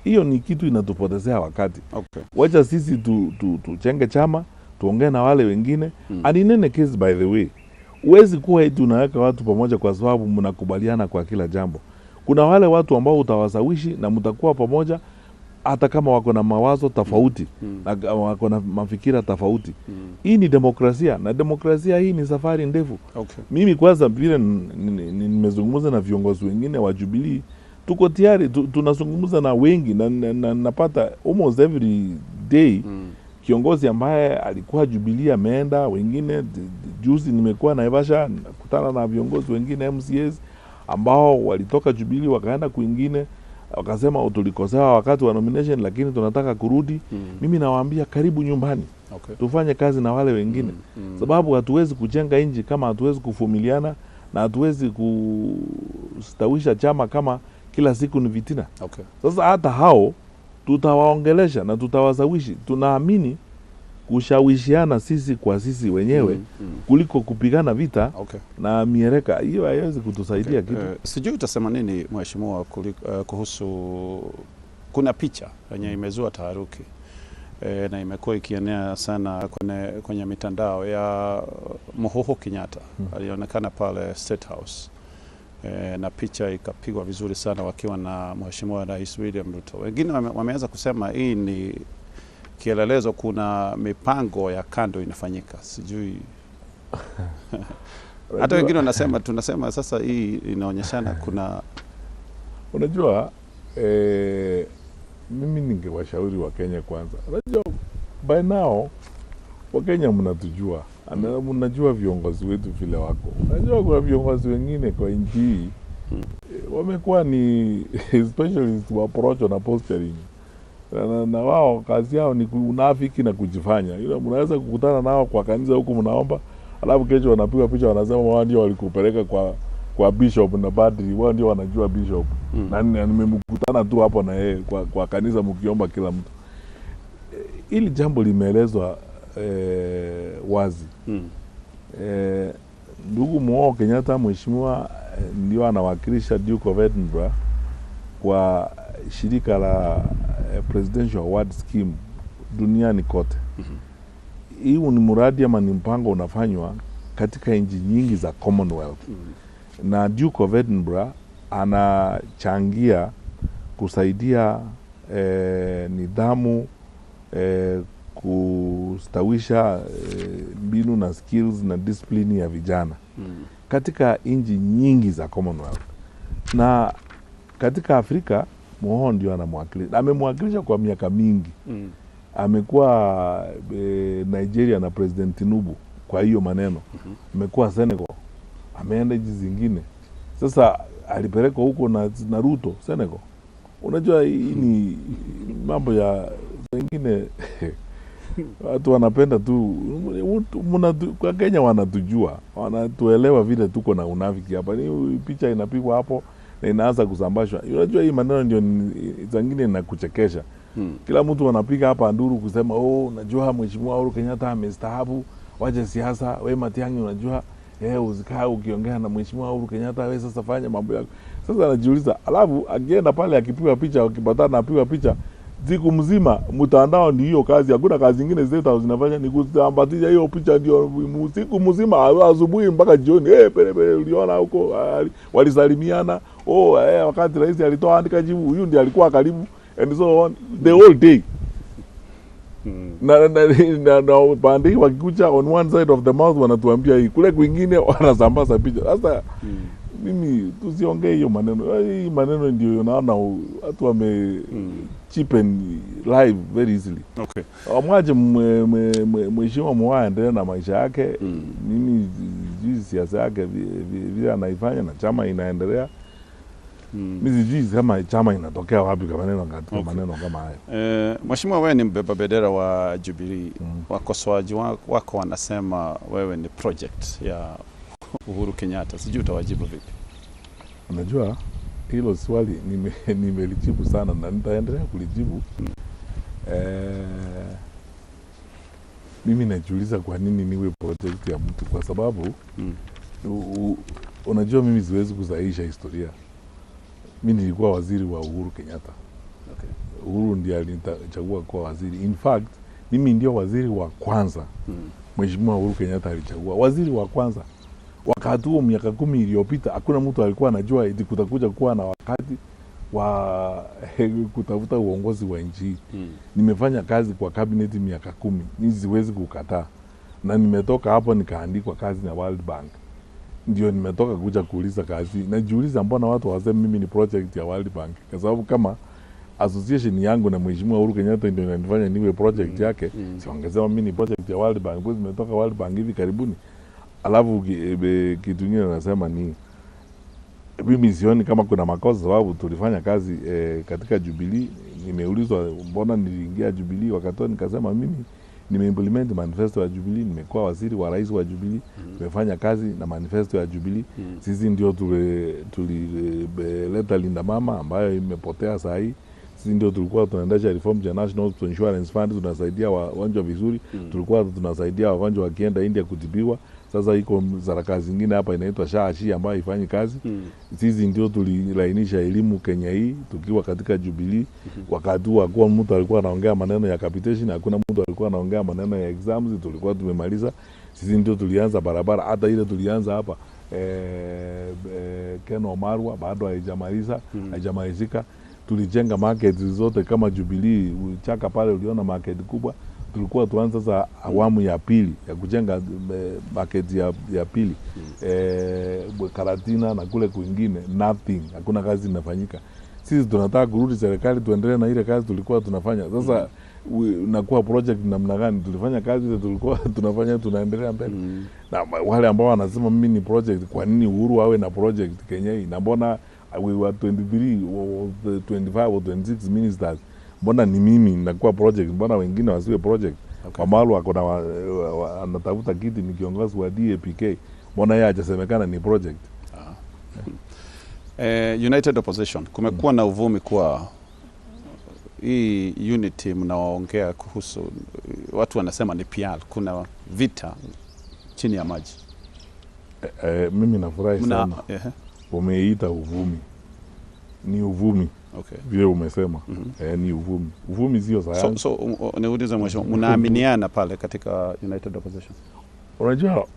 Speaker 2: Hiyo ni kitu inatupotezea wakati. Wacha sisi tujenge chama, tuongee na wale wengine. And in any case, by the way, huwezi kuwa eti unaweka watu pamoja kwa sababu mnakubaliana kwa kila jambo. Kuna wale watu ambao utawasawishi na mtakuwa pamoja hata kama wako na mawazo tofauti na wako na mafikira tofauti. Hii ni demokrasia, na demokrasia hii ni safari ndefu. Mimi kwanza vile nimezungumza na viongozi wengine wa Jubilee, tuko tayari, tunazungumza na wengi na napata almost every day kiongozi ambaye alikuwa Jubilee ameenda, wengine juzi nimekuwa Naivasha nakutana na viongozi wengine MCAs ambao walitoka Jubilee wakaenda kwingine, wakasema tulikosewa wakati wa nomination lakini tunataka kurudi. Mimi nawaambia karibu nyumbani. Tufanye kazi na wale wengine. Sababu hatuwezi kujenga nchi kama hatuwezi kuvumiliana na hatuwezi kustawisha chama kama kila siku ni vitina. Sasa hata hao tutawaongelesha na tutawasawishi. Tunaamini kushawishiana sisi kwa sisi wenyewe kuliko kupigana vita na miereka. Hiyo haiwezi kutusaidia kitu.
Speaker 7: Sijui utasema nini mheshimiwa kuhusu kuna picha yenye imezua taharuki na imekuwa ikienea sana kwenye mitandao ya Muhoho Kenyatta. Alionekana pale State House na picha ikapigwa vizuri sana wakiwa na Mheshimiwa Rais William Ruto. Wengine wameanza kusema hii ni kielelezo, kuna mipango ya kando inafanyika, sijui. Hata wengine wanasema, tunasema sasa hii inaonyeshana kuna
Speaker 2: Unajua, mimi ningewashauri wa Kenya kwanza. Unajua, by now Wakenya mnatujua, mnajua viongozi wetu vile wako. Unajua kuna viongozi wengine kwa nchi hii wamekuwa ni specialist wa porojo na posturing. Na wao kazi yao ni unafiki na kujifanya. Ila mnaweza kukutana nao kwa kanisa huku mnaomba, alafu kesho wanapigwa picha wanasema wao ndio walikupeleka kwa bishop na padri, wao ndio wanajua bishop. Na nimemkutana tu hapo na yeye kwa kanisa mkiomba kila mtu. Hili jambo limeelezwa wazi. Ndugu Muhoho Kenyatta mheshimiwa ndio anawakilisha Duke of Edinburgh kwa shirika la Presidential Award Scheme duniani kote. Hii ni mradi ama ni mpango unafanywa katika nchi nyingi za Commonwealth. Na Duke of Edinburgh anachangia kusaidia nidhamu, kustawisha mbinu na skills na discipline ya vijana katika nchi nyingi za Commonwealth. Na katika Afrika Muhoho ndio anamwakilisha. Amemwakilisha kwa miaka mingi. Amekuwa Nigeria na President Tinubu kwa hiyo maneno. Amekuwa Senegal, ameenda nchi zingine. Sasa alipelekwa huko na Ruto Senegal. Unajua hii ni mambo ya zingine. Watu wanapenda tu kwa Kenya wanatujua, wanatuelewa vile tuko na unafiki hapa. Ni picha inapigwa hapo na inaanza kusambashwa. Unajua hii maneno ndio zingine inakuchekesha. Kila mtu anapiga hapa nduru kusema oh, unajua Mheshimiwa Uhuru Kenyatta amestaafu, waje siasa, we Matiang'i unajua usikae ukiongea na Mheshimiwa Uhuru Kenyatta, wewe sasa fanya mambo yako. Sasa anajiuliza, alafu akienda pale akipigwa picha, akipatana apigwa picha siku mzima mtandao ni hiyo kazi, hakuna kazi nyingine State House inafanya, ni kusambatisha hiyo picha ndio siku mzima, asubuhi mpaka jioni. Pele pele uliona huko walisalimiana, wakati rais alitoa andika jibu, huyu ndiye alikuwa karibu, and so on the whole day. Na pande wakikucha on one side of the mouth wanatuambia hii, kule kwingine wanasambaza picha. Sasa mimi tusiongee hiyo maneno. Hii maneno ndio naona watu wame cheapen live very easily.
Speaker 7: Okay.
Speaker 2: Amwache Mheshimiwa Muhoho aendelee na maisha yake. Mimi sijui siasa yake vile anaifanya na chama inaendelea. Mimi sijui kama chama inatokea wapi kwa maneno katika maneno kama hayo.
Speaker 7: Mheshimiwa, wewe ni mbeba bendera wa Jubilee. Wakosoaji wako wanasema wewe ni project ya Uhuru Kenyatta. Sijui utawajibu vipi?
Speaker 2: Unajua hilo swali nimelijibu sana na nitaendelea kulijibu. Mimi najiuliza kwa nini niwe project ya mtu, kwa sababu unajua mimi siwezi kusahihisha historia. Mimi nilikuwa waziri wa Uhuru Kenyatta.
Speaker 7: Okay.
Speaker 2: Uhuru ndiye alinichagua kuwa waziri. In fact, mimi ndio waziri wa kwanza. Mheshimiwa Uhuru Kenyatta alichagua waziri wa kwanza. Wakati huo miaka 10 iliyopita hakuna mtu alikuwa anajua eti kutakuja kuwa na wakati wa kutafuta uongozi wa nchi. Nimefanya kazi kwa cabinet miaka 10, mimi siwezi kukataa. Na nimetoka hapo nikaandikwa kazi na World Bank. Ndio nimetoka kuja kuuliza kazi. Najiuliza mbona watu waseme mimi ni project ya World Bank? Kwa sababu kama association yangu na Mheshimiwa Uhuru Kenyatta ndio inanifanya niwe project yake, si wangesema mimi ni project ya World Bank, kwa nimetoka World Bank hivi karibuni. Alafu kitu kingine nasema ni mimi sioni kama kuna makosa, sababu tulifanya kazi katika Jubilee. Nimeulizwa mbona niliingia Jubilee wakati nikasema mimi nimeimplement manifesto ya Jubilee, nimekuwa waziri wa rais wa Jubilee, nimefanya kazi na manifesto ya Jubilee. Sisi ndio tulileta Linda Mama ambayo imepotea saa hii. Sisi ndio tulikuwa tunaendesha reform ya National Hospital Insurance Fund, tunasaidia wagonjwa vizuri. Tulikuwa tunasaidia wagonjwa wakienda India kutibiwa. Sasa iko serikali zingine hapa inaitwa SHA ambayo haifanyi kazi. Sisi ndio tulilainisha elimu Kenya hii tukiwa katika Jubilee. Wakati huo hakuwa mtu alikuwa anaongea maneno ya capitation, hakuna mtu alikuwa anaongea maneno ya exams, tulikuwa tumemaliza. Sisi ndio tulianza barabara, hata ile tulianza hapa Ken Marwa bado haijamaliza, haijamalizika. Tulijenga market zote kama Jubilee, Chaka pale uliona market kubwa. Tulikuwa tuanza sasa awamu ya pili ya kujenga market ya pili Karatina na kule kwingine, nothing, hakuna kazi inafanyika. Sisi tunataka kurudi serikali tuendelee na ile kazi tulikuwa tunafanya. Sasa nakuwa project namna gani? Tulifanya kazi ile tulikuwa tunafanya, tunaendelea mbele. Na wale ambao wanasema mimi ni project, kwa nini Uhuru awe na project Kenya hii? Na mbona we were 23 or 25 or 26 ministers, mbona ni mimi nakuwa project, mbona wengine wasiwe project? Okay. Wamalu ako na anatafuta kiti, ni kiongozi wa DAPK, mbona yeye hajasemekana ni project?
Speaker 7: United Opposition, kumekuwa na uvumi kuwa hii unity mnaoongea kuhusu, watu wanasema ni PR, kuna vita chini ya maji.
Speaker 2: Mimi nafurahi sana umeita uvumi, ni uvumi.
Speaker 7: Okay.
Speaker 2: Vile umesema ni uvumi. Uvumi sio sayansi.
Speaker 7: So niulize mheshimiwa, mnaaminiana pale katika United Opposition?
Speaker 2: Unajua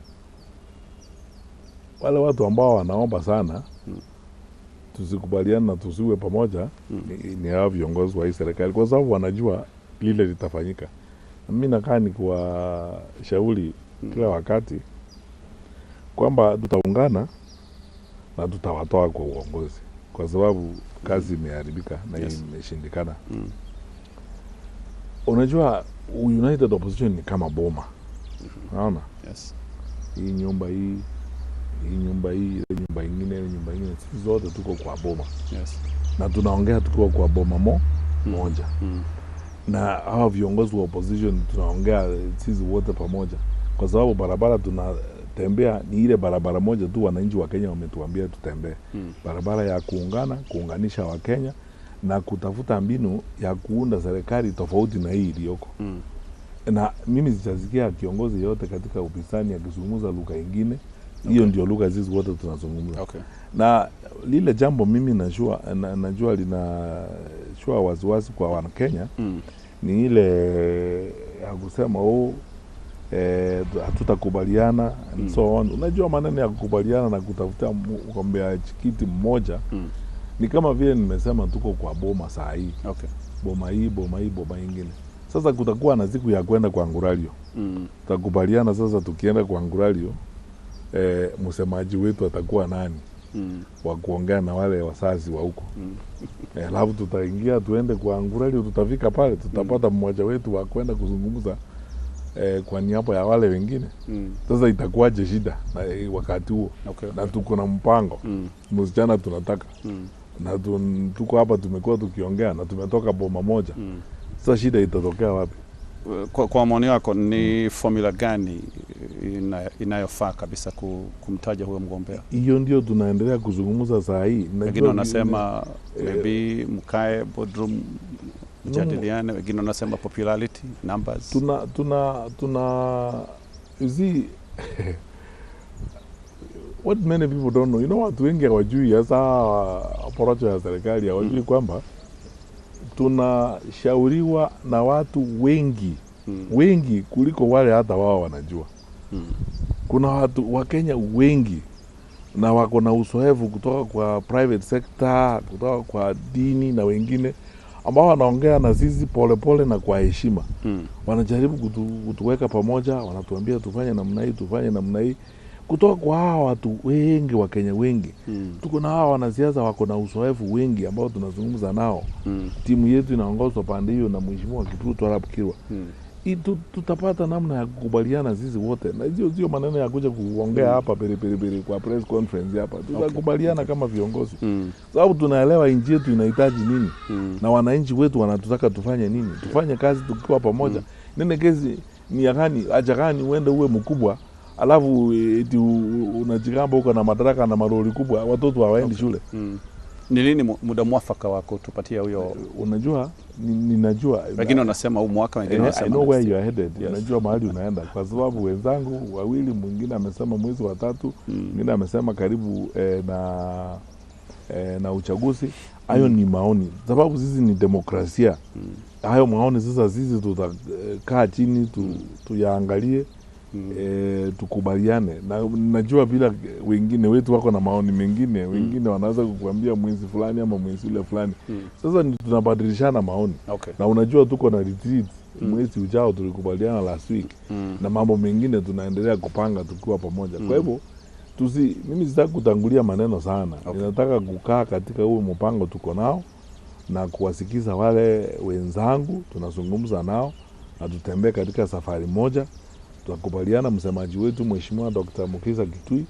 Speaker 2: wale watu ambao wanaomba sana tusikubaliane na tusiwe pamoja ni hao viongozi wa hii serikali, kwa sababu wanajua lile litafanyika. Mimi nakaa ni kuwashauri kila wakati kwamba tutaungana na tutawatoa kwa uongozi, kwa sababu kazi imeharibika na imeshindikana. Unajua United Opposition ni kama boma. Unaona?
Speaker 7: Yes.
Speaker 2: Hii nyumba hii, hii nyumba hii, ile nyumba ingine, ile nyumba ingine, sisi zote tuko kwa boma.
Speaker 7: Yes.
Speaker 2: Na tunaongea tukiwa kwa boma moja. Na hawa viongozi wa opposition tunaongea sisi wote pamoja, kwa sababu barabara tunatembea ni ile barabara moja tu wananchi wa Kenya wametuambia tutembee. Barabara ya kuungana, kuunganisha Wakenya na kutafuta mbinu ya kuunda serikali tofauti na hii iliyoko. Na mimi sijasikia kiongozi yote katika upinzani akizungumza lugha ingine. Hiyo ndio lugha sisi wote tunazungumza.
Speaker 7: Okay.
Speaker 2: Na lile jambo mimi najua linashua wasiwasi kwa Wakenya ni ile ya kusema hatutakubaliana and so on. Unajua maneno ya kukubaliana na kutafuta mgombea kiti mmoja ni kama vile nimesema tuko kwa boma saa hii.
Speaker 7: Okay.
Speaker 2: Boma hii, boma hii, boma ingine. Sasa kutakuwa na siku ya kwenda kwa Nguralio. Tutakubaliana sasa tukienda kwa Nguralio, msemaji wetu atakuwa nani? Wa kuongea na wale wazazi wa huko. Alafu tutaingia tuende kwa Nguralio, tutafika pale tutapata mmoja wetu wa kwenda kuzungumza kwa niaba ya wale wengine. Sasa itakuwaje shida na wakati huo?
Speaker 7: Okay.
Speaker 2: Na tuko na mpango. Msichana tunataka. Na tuko hapa tumekuwa tukiongea na tumetoka boma moja. Sasa shida itatokea wapi?
Speaker 7: Kwa maoni yako ni formula gani inayofaa kabisa kumtaja huyo mgombea?
Speaker 2: Hiyo ndio tunaendelea kuzungumza saa hii.
Speaker 7: Wengine wanasema maybe mkae boardroom mjadiliane, wengine wanasema popularity numbers.
Speaker 2: Tuna you see what many people don't know, you know, watu wengi hawajui, hasa porocho ya serikali hawajui kwamba tunashauriwa na watu wengi wengi kuliko wale hata wao wanajua. Kuna watu wa Kenya wengi na wako na uzoefu kutoka kwa private sector, kutoka kwa dini na wengine ambao wanaongea na sisi polepole na kwa heshima. Wanajaribu kutuweka pamoja, wanatuambia tufanye namna hii, tufanye namna hii. Kutoka kwa hawa watu wengi wa Kenya wengi. Tuko na hawa wanasiasa wako na uzoefu wengi ambao tunazungumza nao. Timu yetu inaongozwa pande hiyo na Mheshimiwa Kipruto Arap Kirwa. Tutapata namna ya kukubaliana sisi wote. Na hiyo sio maneno ya kuja kuongea hapa pere pere pere kwa press conference hapa. Tutakubaliana kama viongozi. Sababu tunaelewa nchi yetu inahitaji nini na wananchi wetu wanatutaka tufanye nini. Tufanye kazi tukiwa pamoja. Nene kesi ni ya gani, haja gani uende uwe mkubwa alafu eti unajigamba uko na madaraka na maroli kubwa, watoto hawaendi shule.
Speaker 7: Ni lini muda mwafaka wa kutupatia huyo?
Speaker 2: Unajua, ninajua.
Speaker 7: Wengine wanasema huu mwaka, wengine wanasema
Speaker 2: I know where you are headed. Yes. Unajua mahali unaenda, kwa sababu wenzangu wawili, mwingine amesema mwezi wa tatu, mwingine amesema karibu na uchaguzi. Hayo ni maoni, sababu sisi ni demokrasia. Hayo maoni sasa sisi tutakaa chini tuyaangalie, tukubaliane. Na najua bila wengine wetu wako na maoni mengine, wengine wanaweza kukuambia mwezi fulani ama mwezi ule fulani. Sasa tunabadilishana maoni.
Speaker 7: Okay.
Speaker 2: Na unajua tuko na retreat mwezi ujao, tulikubaliana last week. Na mambo mengine tunaendelea kupanga tukiwa pamoja. Kwa hivyo mimi sitaki kutangulia maneno sana. Okay. Ninataka kukaa katika huo mpango tuko nao na kuwasikiza wale wenzangu tunazungumza nao, na tutembee katika safari moja. Tutakubaliana, msemaji wetu Mheshimiwa Dr. Mukisa Kitui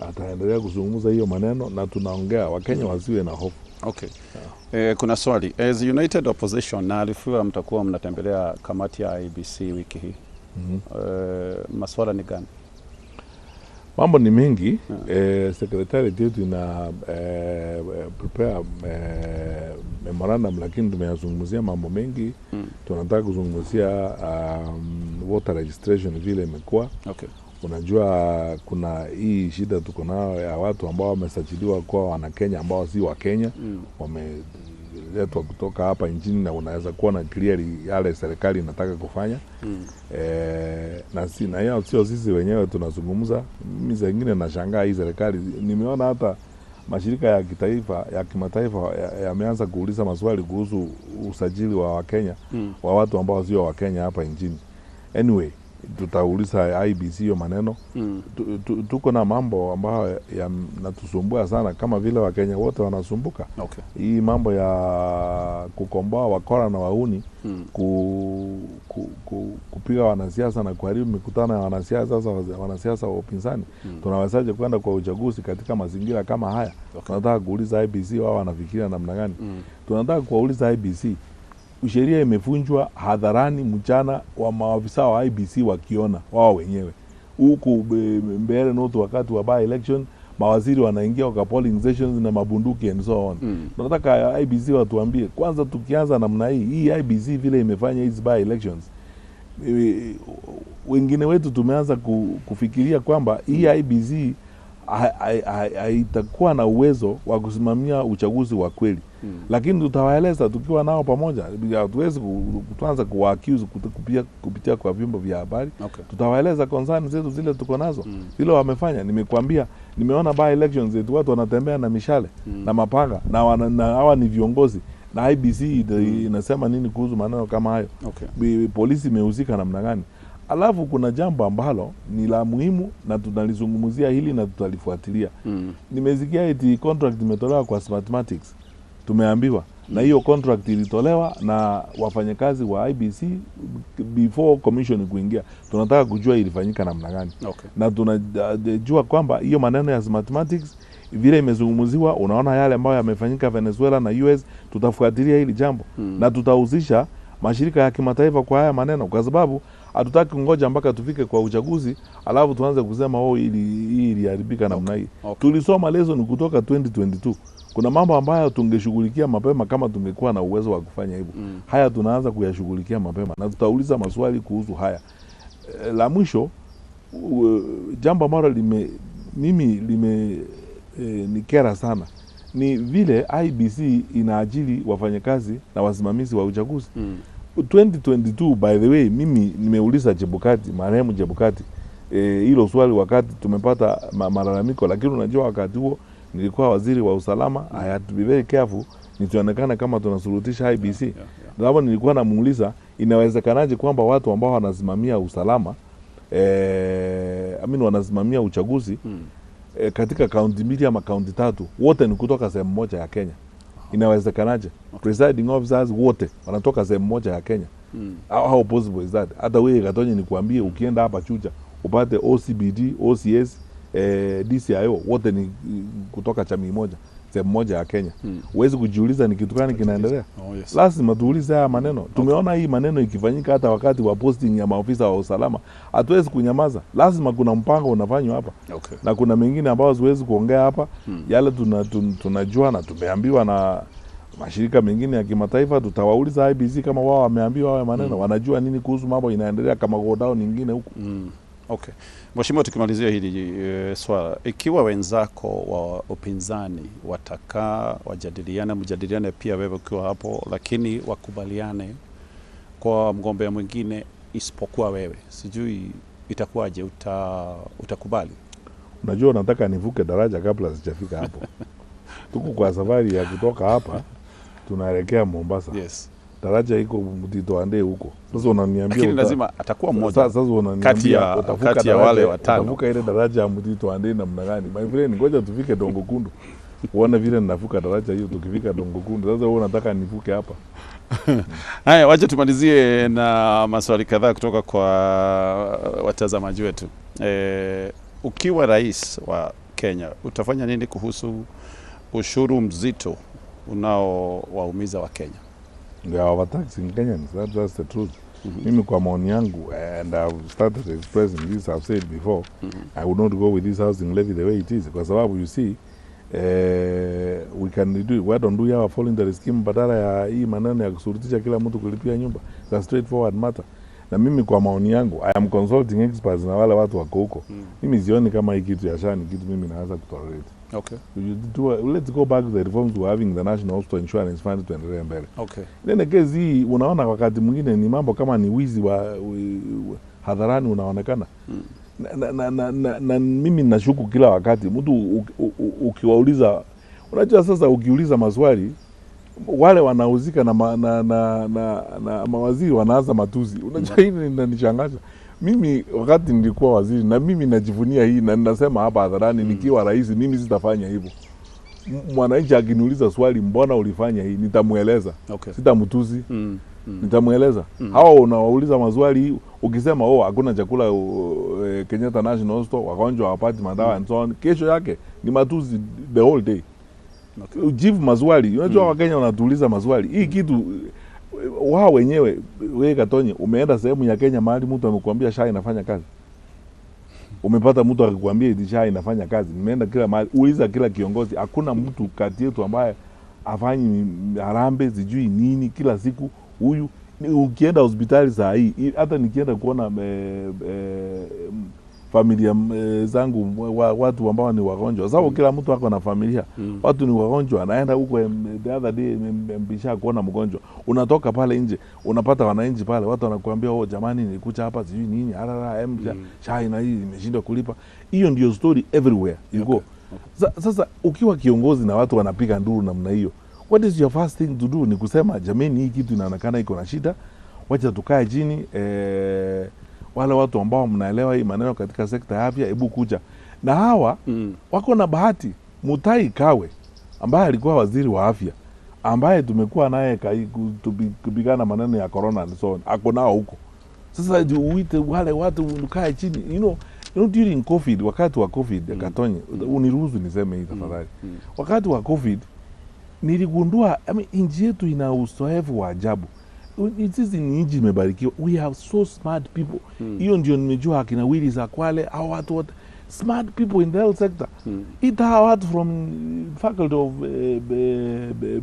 Speaker 2: ataendelea kuzungumza hiyo maneno, na tunaongea Wakenya wasiwe na hofu.
Speaker 7: Okay. Kuna swali. As United Opposition na alifiwa mtakuwa mnatembelea kamati ya IEBC wiki hii. Maswala ni gani?
Speaker 2: Mambo ni mengi. Secretariat yetu ina prepare memorandum, lakini tumeyazungumzia mambo mengi. Tunataka kuzungumzia voter registration vile imekuwa.
Speaker 7: Okay.
Speaker 2: Unajua kuna hii shida tuko nayo ya watu ambao wamesajiliwa kuwa wana Kenya ambao si wa Kenya, wameletwa kutoka hapa nchini, na unaweza kuwa na clearly yale serikali inataka kufanya. Na si na hiyo sio sisi wenyewe tunazungumza. Mimi zingine nashangaa hii serikali, nimeona hata mashirika ya kitaifa ya kimataifa yameanza kuuliza maswali kuhusu usajili wa Wakenya, wa watu ambao sio wa Kenya hapa nchini. Anyway, tutauliza IEBC hiyo maneno. Tuko na mambo ambayo yanatusumbua sana, kama vile Wakenya wote wanasumbuka.
Speaker 7: Okay.
Speaker 2: Hii mambo ya kukomboa wakora na wahuni, kupiga wanasiasa na kuharibu mikutano ya wanasiasa, sasa wanasiasa wa upinzani. Tunawezaje kwenda kwa uchaguzi katika mazingira kama haya?
Speaker 7: Okay.
Speaker 2: Tunataka kuuliza IEBC wao wanafikiria namna gani. Tunataka kuwauliza IEBC, sheria imevunjwa hadharani mchana wa maafisa wa IEBC wakiona wao wenyewe. Huku Mbeere North wakati wa by election mawaziri wanaingia kwa polling stations na mabunduki and so on. Tunataka IEBC watuambie kwanza, tukianza namna hii IEBC vile imefanya hizi by elections, wengine wetu tumeanza kufikiria kwamba hii IEBC haitakuwa na uwezo wa kusimamia uchaguzi wa kweli. Lakini tutawaeleza tukiwa nao pamoja. Hatuwezi kuanza kuwa-accuse kupitia kwa vyombo vya habari.
Speaker 7: Okay.
Speaker 2: Tutawaeleza concern zetu zile tuko nazo. Vile wamefanya, nimekuambia, nimeona by elections zetu watu wanatembea na mishale na mapanga na hawa ni viongozi. Na IEBC inasema nini kuhusu maneno kama hayo?
Speaker 7: Okay.
Speaker 2: Polisi imehusika namna gani? Alafu kuna jambo ambalo ni la muhimu na tunalizungumzia hili na tutalifuatilia. Nimesikia eti contract imetolewa kwa Smartmatics. Tumeambiwa na hiyo contract ilitolewa na wafanyakazi wa IEBC before commission kuingia. Tunataka kujua ilifanyika namna gani.
Speaker 7: Okay.
Speaker 2: Na tunajua kwamba hiyo maneno ya Smartmatics vile imezungumziwa, unaona yale ambayo yamefanyika Venezuela na US, tutafuatilia hili jambo. Na tutahusisha mashirika ya kimataifa kwa haya maneno, kwa sababu hatutaki kungoja mpaka tufike kwa uchaguzi alafu tuanze kusema oh, hili iliharibika namna hii.
Speaker 7: Okay.
Speaker 2: Tulisoma lesson kutoka 2022. Kuna mambo ambayo tungeshughulikia mapema kama tungekuwa na uwezo wa kufanya hivyo. Haya tunaanza kuyashughulikia mapema na tutauliza maswali kuhusu haya. La mwisho, jambo ambalo mimi nikera sana ni vile IEBC inaajiri wafanyakazi na wasimamizi wa uchaguzi. 2022, by the way, mimi nimeuliza Chebukati, marehemu Chebukati, hilo swali wakati tumepata malalamiko, lakini unajua wakati huo nilikuwa waziri wa usalama. I had to be very careful nisionekane kama tunasulutisha IEBC. Sababu nilikuwa namuuliza inawezekanaje kwamba watu ambao wanasimamia usalama, wanasimamia uchaguzi katika kaunti mbili ama kaunti tatu wote ni kutoka sehemu moja ya Kenya. Inawezekanaje? Presiding officers wote wanatoka sehemu moja ya Kenya. How possible is that? Hata wewe Gatonye nikuambie, ukienda hapa Chucha upate OCBD, OCS, DCIO wote ni kutoka jamii moja. sehemu moja ya Kenya, huwezi kujiuliza ni kitu gani kinaendelea.
Speaker 7: Oh, yes.
Speaker 2: Lazima tuulize haya maneno. Tumeona hii maneno ikifanyika hata wakati wa posting ya maofisa wa usalama, hatuwezi kunyamaza. Lazima kuna mpango unafanywa hapa.
Speaker 7: Okay.
Speaker 2: Na kuna mengine ambayo siwezi kuongea hapa, yale tunajua na tumeambiwa na mashirika mengine ya kimataifa. Tutawauliza IEBC kama wao wameambiwa hayo maneno, wanajua nini kuhusu mambo inaendelea kama go down nyingine huku.
Speaker 7: Okay. Mheshimiwa, tukimalizia hili swala, ikiwa wenzako wa upinzani watakaa wajadiliane, mjadiliane pia wewe ukiwa hapo, lakini wakubaliane kwa mgombea mwingine isipokuwa wewe, sijui itakuwaje, utakubali?
Speaker 2: Unajua, nataka nivuke daraja kabla sijafika hapo. Tuko kwa safari ya kutoka hapa tunaelekea Mombasa.
Speaker 7: Yes.
Speaker 2: Daraja iko Mtito Andei huko. Sasa unaniambia
Speaker 7: lakini lazima atakuwa mmoja.
Speaker 2: Sasa unaniambia
Speaker 7: kati ya wale watano.
Speaker 2: Utavuka ile daraja ya Mtito Andei namna gani? My friend, ngoja tufike Dongo Kundu. Uone vile ninavuka daraja hiyo tukifika Dongo Kundu. Sasa wewe unataka nivuke hapa.
Speaker 7: Haya, wacha tumalizie na maswali kadhaa kutoka kwa watazamaji wetu. Ukiwa rais wa Kenya, utafanya nini kuhusu ushuru mzito unaowaumiza wa Kenya?
Speaker 2: They are overtaxing Kenyans. That's the truth. Mimi kwa maoni yangu, and I've started expressing this, I've said before, I would not go with this housing levy the way it is. Kwa sababu you see, we can do it. Why don't we have a voluntary scheme badala ya hii maneno ya kusurutisha kila mtu kulipia nyumba? It's a straightforward matter. Na mimi kwa maoni yangu, I am consulting experts na wale watu wako huko. Mimi sioni kama hii kitu ya SHA ni kitu mimi naweza kutolerate.
Speaker 7: Okay.
Speaker 2: Let's go back to the reforms we're having the National Hospital Insurance Fund, tuendelee mbele.
Speaker 7: Okay.
Speaker 2: Then kesi hii unaona wakati mwingine ni mambo kama ni wizi wa hadharani unaonekana. Na mimi nashuku kila wakati mtu ukiwauliza, unajua sasa ukiuliza maswali wale wanahusika na mawaziri wanaanza matusi. Unajua hii inanishangaza. Mimi wakati nilikuwa waziri na mimi najivunia hii na ninasema hapa hadharani, nikiwa rais mimi sitafanya hivyo. Mwananchi akiniuliza swali mbona ulifanya hii, nitamueleza.
Speaker 7: Okay.
Speaker 2: Sitamtusi. Nitamueleza. Hawa unawauliza maswali ukisema oh hakuna chakula Kenyatta National Hospital, wagonjwa hawapati madawa and so on, kesho yake ni matusi the whole day.
Speaker 7: Okay.
Speaker 2: Ujibu maswali. Unajua Wakenya wanatuuliza maswali. Hii kitu wao wenyewe, wewe Katonye, umeenda sehemu ya Kenya mahali mtu amekuambia SHA inafanya kazi? Umepata mtu akikwambia eti SHA inafanya kazi? Nimeenda kila mahali, uliza kila kiongozi, hakuna mtu kati yetu ambaye afanyi harambee sijui nini kila siku. Huyu ukienda hospitali saa hii, hata nikienda kuona familia zangu watu ambao ni wagonjwa, sababu kila mtu ako na familia, watu ni wagonjwa, naenda huko the other day mbisha kuona mgonjwa, unatoka pale nje unapata wananchi pale, watu wanakuambia oh jamani nilikuja hapa sijui nini RRM SHA na hii imeshindwa kulipa. Hiyo ndio story everywhere you go. Sasa ukiwa kiongozi na watu wanapiga nduru namna hiyo, what is your first thing to do? Ni kusema jamani hii kitu inaonekana iko na shida, wacha tukae chini, wale watu ambao mnaelewa hii maneno katika sekta ya afya, hebu kuja. Na hawa wako na bahati. Mutahi Kagwe ambaye alikuwa waziri wa afya, ambaye tumekuwa naye kupigana maneno ya corona and so on, ako nao huko. Sasa uite wale watu ukae chini, you know, during COVID, wakati wa COVID, Katonye, uniruhusu niseme hii tafadhali. Wakati wa COVID niligundua, I mean, nchi yetu ina uzoefu wa ajabu. Sisi ni nchi imebarikiwa. We have so smart people. Hiyo ndio nimejua akina Willis Akwale, hao watu wote smart people in the health sector. Ita hao watu from faculty of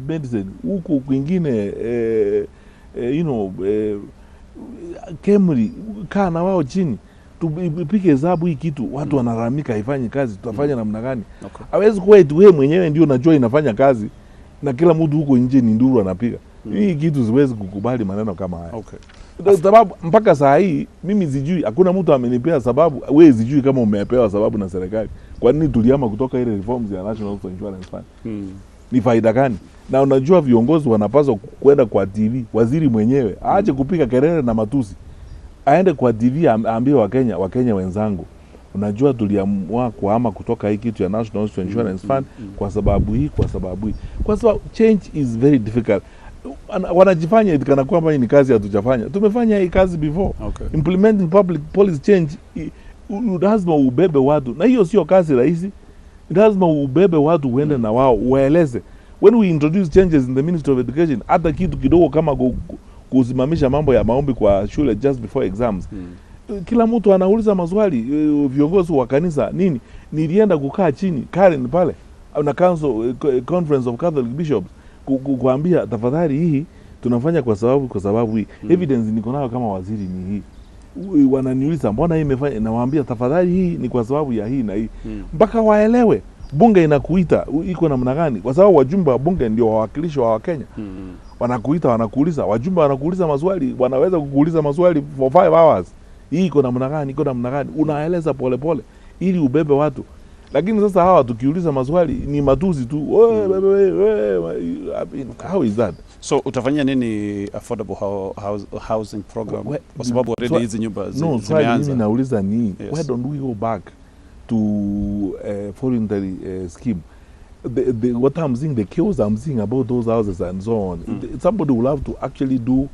Speaker 2: medicine huku kwingine, you know, Kemri, kaa na wao chini tupige hesabu hii kitu. Watu wanalalamika haifanyi kazi, tutafanya namna gani? Hawezi kuwa eti wewe mwenyewe ndio unajua inafanya kazi na kila mtu huko nje ni nduru anapiga. Hii kitu siwezi kukubali maneno kama haya.
Speaker 7: Okay.
Speaker 2: Sababu mpaka saa hii mimi sijui, hakuna mtu amenipea sababu, wewe sijui kama umepewa sababu na serikali. Kwa nini tuliama kutoka ile reforms ya National Health Insurance Fund? Ni faida gani? Na unajua viongozi wanapaswa kwenda kwa TV, waziri mwenyewe aache kupiga kelele na matusi. Aende kwa TV aambie Wakenya wenzangu, unajua tuliamua kuhama kutoka hii kitu ya National Health Insurance Fund kwa sababu hii, kwa sababu hii. Kwa sababu change is very difficult. Wanajifanya kana kwamba hii ni kazi hatujafanya. Tumefanya hii kazi before.
Speaker 7: Okay.
Speaker 2: Implementing public policy change lazima ubebe watu, na hiyo sio kazi rahisi. Lazima ubebe watu uende na wao uwaeleze. When we introduce changes in the Ministry of Education, hata kitu kidogo kama kusimamisha mambo ya maombi kwa shule just before exams, kila mtu anauliza maswali, viongozi wa kanisa nini. Nilienda kukaa chini Karen pale na council, Conference of Catholic Bishops, kuambia tafadhali hii tunafanya kwa sababu hii. Evidence niko nayo kama waziri ni hii. Wananiuliza mbona hii imefanya, nawaambia tafadhali hii ni kwa sababu ya hii na hii. Mpaka waelewe bunge inakuita iko namna gani, kwa sababu wajumbe wa bunge ndio wawakilishi wa Wakenya. Wanakuita, wanakuuliza, wajumbe wanakuuliza maswali, wanaweza kukuuliza maswali for 5 hours. Hii iko namna gani, iko namna gani, unaeleza pole pole ili ubebe watu. Lakini sasa hawa tukiuliza maswali ni matusi tu. How is that?
Speaker 7: So utafanyia nini affordable housing program? Kwa sababu already hizi nyumba zimeanza.
Speaker 2: No, mimi nauliza ni why don't we go back to voluntary scheme? What I'm seeing, the chaos I'm seeing about those houses and so on. Somebody will have to actually do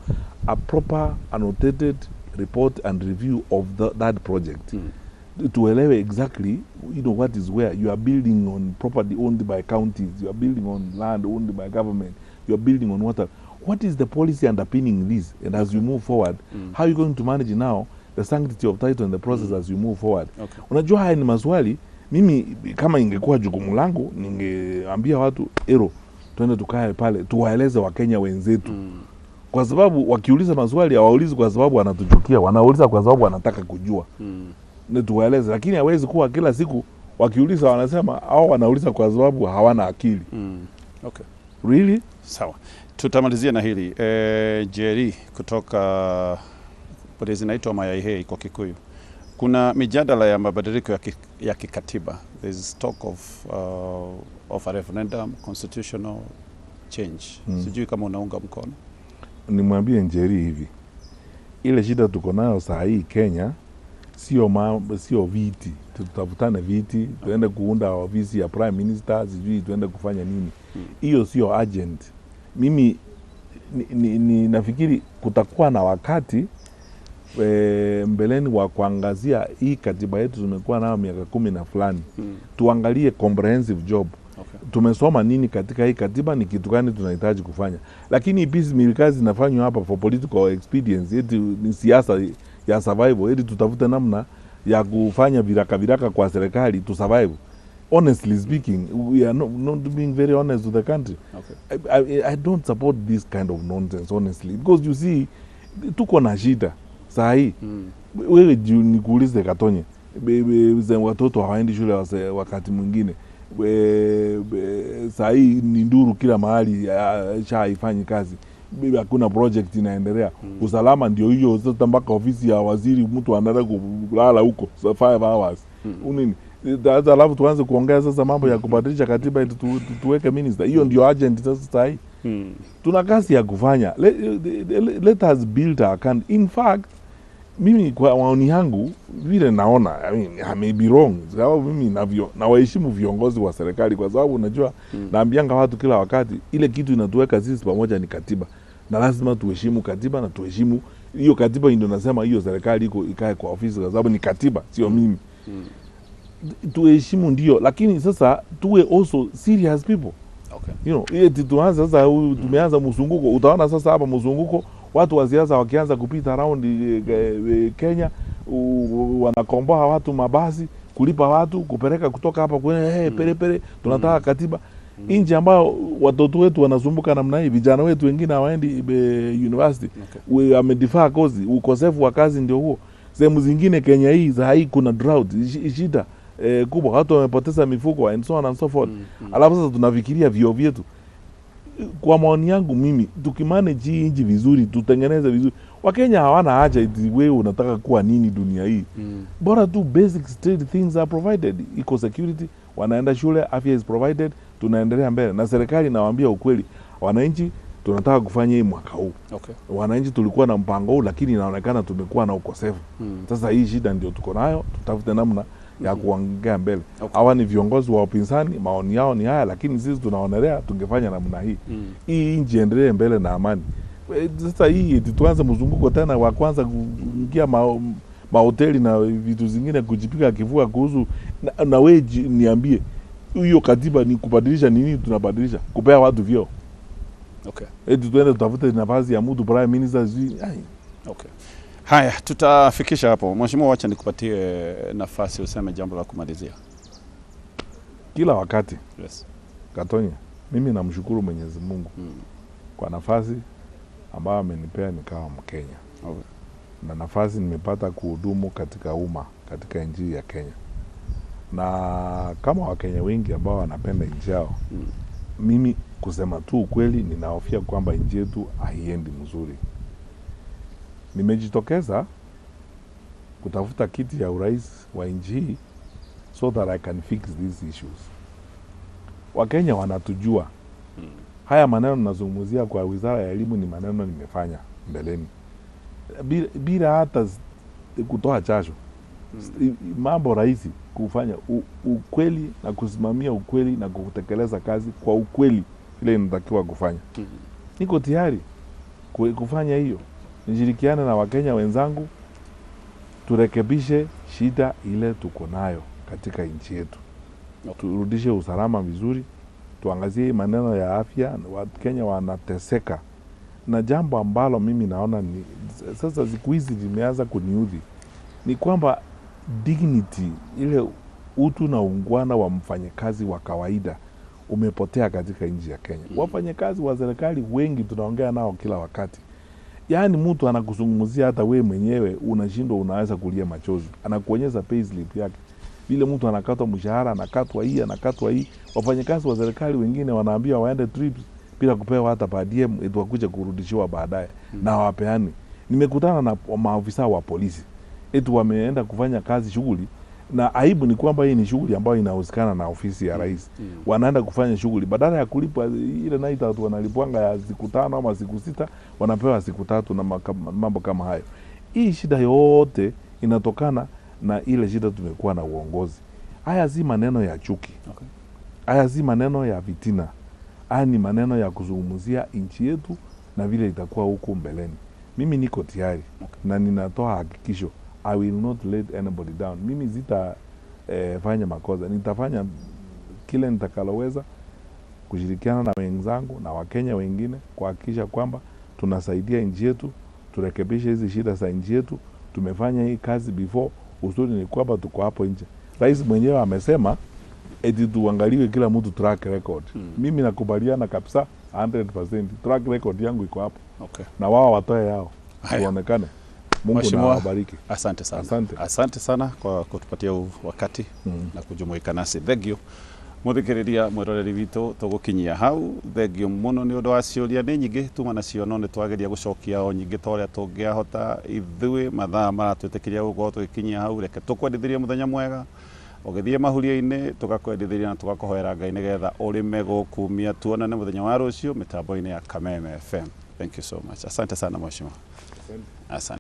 Speaker 2: a proper annotated report and review of that project. To elewe exactly, you know, what is where. You are building on property owned by counties, you are building on land owned by government, you are building on water. What is the policy underpinning this? And as you move forward, how are you going to manage now the sanctity of title and the process as you move forward?
Speaker 7: Okay.
Speaker 2: Unajua haya ni maswali. Mimi kama ingekuwa jukumu langu ningeambia watu ero twende tukae pale tuwaeleze Wakenya wenzetu. Kwa sababu wakiuliza maswali hawaulizi kwa sababu wanatuchukia, wanauliza kwa sababu wanataka kujua. Ni tuwaeleze, lakini hawezi kuwa kila siku wakiuliza wanasema au wanauliza kwa sababu hawana akili.
Speaker 7: Okay.
Speaker 2: Really?
Speaker 7: Sawa. Tutamalizia na hili. Jerry kutoka pale zinaitwa Mayaihei kwa Kikuyu. Kuna mijadala ya mabadiliko ya kikatiba. There is talk of a referendum, constitutional change. Sijui kama unaunga mkono.
Speaker 2: Nimwambie Njeri hivi. Ile shida tuko nayo saa hii Kenya sio viti. Tutafutane viti, tuende kuunda ofisi ya Prime Minister, sijui tuende kufanya nini. Hiyo sio urgent. Mimi ni nafikiri kutakuwa na wakati mbeleni wa kuangazia hii katiba yetu tumekuwa nayo miaka 10 na fulani. Tuangalie comprehensive job.
Speaker 7: Okay.
Speaker 2: Tumesoma nini katika hii katiba, ni kitu gani tunahitaji kufanya. Lakini piecemeal kazi inafanywa hapa for political expedience, eti ni siasa ya survival, eti tutafute namna ya kufanya viraka kwa serikali to survive. Honestly speaking, we are not being very honest to the country.
Speaker 7: Okay.
Speaker 2: I don't support this kind of nonsense, honestly, because you see, tuko na shida saa hii. Wewe nikuulize Katonye, watoto hawaendi shule wakati mwingine. Saa hii ni nduru kila mahali, SHA haifanyi kazi, hakuna project inaendelea. Usalama ndio hiyo sasa, mpaka ofisi ya waziri mtu anaenda kulala huko 5 hours. Unini? Sasa alafu tuanze kuongea sasa mambo ya kubadilisha katiba ili tuweke minister. Hiyo ndio urgent sasa saa hii. Tuna kazi ya kufanya. Let us build our country. In fact, mimi kwa maoni yangu vile naona, I mean, I may be wrong, sababu mimi nawaheshimu viongozi wa serikali, kwa sababu unajua naambianga watu kila wakati ile kitu inatuweka sisi pamoja ni katiba, na lazima tuheshimu katiba na tuheshimu hiyo katiba. Ndio nasema hiyo serikali iko ikae kwa ofisi kwa sababu ni katiba, sio mimi. Tuheshimu ndio, lakini sasa tuwe also serious people.
Speaker 7: Okay.
Speaker 2: You know, eti tuanze sasa, tumeanza mzunguko. Utaona sasa hapa mzunguko watu wa siasa wakianza kupita round Kenya, wanakomboa watu mabasi, kulipa watu kupeleka kutoka hapa kwenye hey, pere pere tunataka katiba. Nchi ambayo watoto wetu wanasumbuka namna hii, vijana wetu wengine hawaendi university.
Speaker 7: Okay.
Speaker 2: Wamedifaa kozi, ukosefu wa kazi ndio huo. Sehemu zingine Kenya hii za hii kuna drought, shida kubwa, watu wamepoteza mifugo and so on and so forth. Alafu sasa tunafikiria vio vyetu. Kwa maoni yangu mimi, tukimanage hii nchi vizuri, tutengeneze vizuri, Wakenya hawana haja eti wewe unataka kuwa nini dunia hii. Bora tu basic state things are provided, eco security, wanaenda shule, afya is provided, tunaendelea mbele. Na serikali inawaambia ukweli, wananchi tunataka kufanya hii mwaka huu.
Speaker 7: Okay.
Speaker 2: Wananchi tulikuwa na mpango huu, lakini inaonekana tumekuwa na ukosefu. Sasa hii shida ndio tuko nayo, tutafute namna ya kuongea mbele. Hawa ni viongozi wa upinzani, maoni yao ni haya, lakini sisi tunaonelea tungefanya namna hii. Hii nchi endelee mbele na amani. Sasa hii tuanze mzunguko tena wa kwanza kuingia mahoteli na vitu zingine kujipiga kifua kuhusu na wewe niambie Hiyo katiba ni kubadilisha nini? Tunabadilisha kupea watu vyeo.
Speaker 7: Okay.
Speaker 2: Eti tuende tutafute nafasi ya mtu prime minister sijui. Ai.
Speaker 7: Okay. Haya, tutafikisha hapo. Mheshimiwa, wacha nikupatie nafasi useme jambo la kumalizia.
Speaker 2: Kila wakati.
Speaker 7: Yes.
Speaker 2: Katonya, mimi namshukuru Mwenyezi Mungu kwa nafasi ambayo amenipea nikawa Mkenya.
Speaker 7: Okay.
Speaker 2: Na nafasi nimepata kuhudumu katika umma katika nchi ya Kenya, na kama Wakenya wengi ambao wanapenda nchi yao, mimi kusema tu ukweli, ninahofia kwamba nchi yetu haiendi mzuri. Nimejitokeza kutafuta kiti ya urais wa nchi hii so that I can fix these issues. Wakenya wanatujua. Haya maneno ninazungumzia kwa wizara ya elimu ni maneno nimefanya mbeleni bila hata kutoa jasho. Mambo rahisi kufanya ukweli na kusimamia ukweli na kutekeleza kazi kwa ukweli ile inatakiwa kufanya. Niko tayari kufanya hiyo, nishirikiane na Wakenya wenzangu turekebishe shida ile tuko nayo katika nchi yetu, turudishe usalama vizuri, tuangazie maneno ya afya. Wakenya wanateseka, na jambo ambalo mimi naona ni sasa siku hizi limeanza kuniudhi ni kwamba dignity ile utu na ungwana wa mfanyakazi wa kawaida umepotea katika nchi ya Kenya. Wafanyakazi wa serikali wengi tunaongea nao kila wakati, yaani mtu anakuzungumzia hata we mwenyewe unashindwa, unaweza kulia machozi. Anakuonyesha payslip yake, vile mtu anakatwa mshahara, anakatwa hii, anakatwa hii. Wafanyakazi wa serikali wengine wanaambia waende trips bila kupewa hata per diem, eti wakuje kurudishiwa baadaye, na hawapeani. Nimekutana na maafisa wa polisi eti wameenda kufanya kazi shughuli, na aibu ni kwamba hii ni shughuli ambayo inahusikana na ofisi ya rais. Wanaenda kufanya shughuli, badala ya kulipwa ile night out wanalipwanga ya siku 5 ama siku 6, wanapewa siku 3 na mambo kama hayo. Hii shida yote inatokana na ile shida tumekuwa na uongozi. Haya si maneno ya chuki.
Speaker 7: Okay.
Speaker 2: Haya si maneno ya vitina. Haya ni maneno ya kuzungumzia nchi yetu na vile itakuwa huku mbeleni. Mimi niko tayari.
Speaker 7: Okay.
Speaker 2: Na ninatoa hakikisho, I will not let anybody down. Mimi sita fanya makosa. Nitafanya kile nitakaloweza kushirikiana na wenzangu na Wakenya wengine kuhakikisha kwamba tunasaidia nchi yetu, turekebishe hizi shida za nchi yetu. Tumefanya hii kazi before. Uzuri ni kwamba tuko hapo nje. Rais mwenyewe amesema eti tuangaliwe kila mtu track record. Mimi nakubaliana kabisa 100%. Track record yangu iko hapo.
Speaker 7: Okay.
Speaker 2: Na wao watoe yao.
Speaker 7: Haya.
Speaker 2: Tuonekane. Mungu na awabariki.
Speaker 7: Asante sana.
Speaker 2: Asante.
Speaker 7: Asante sana kwa kutupatia wakati na kujumuika nasi. Thank you. Muthikiriria mwiroreri witũ tũgũkinyia hau. Thengio mũno nĩ ũndũ wa ciũria nĩ nyingĩ tuma nacio, no nĩ twageria gũcokia o nyingĩ ta ũrĩa tũngĩahota. Ithuĩ mathaa maratwĩtĩkĩria gũkorwo tũgĩkinyia hau. Reke tũkwendithĩrie mũthenya mwega ũgĩthiĩ mahuria-inĩ, tũgakwendithĩria na tũgakũhoera Ngai nĩgetha ũrĩme gũkumia. Tuonane mũthenya wa rũciũ mĩtambo-inĩ ya Kameme FM. Thank you so much. Asante sana mheshimiwa. Asante.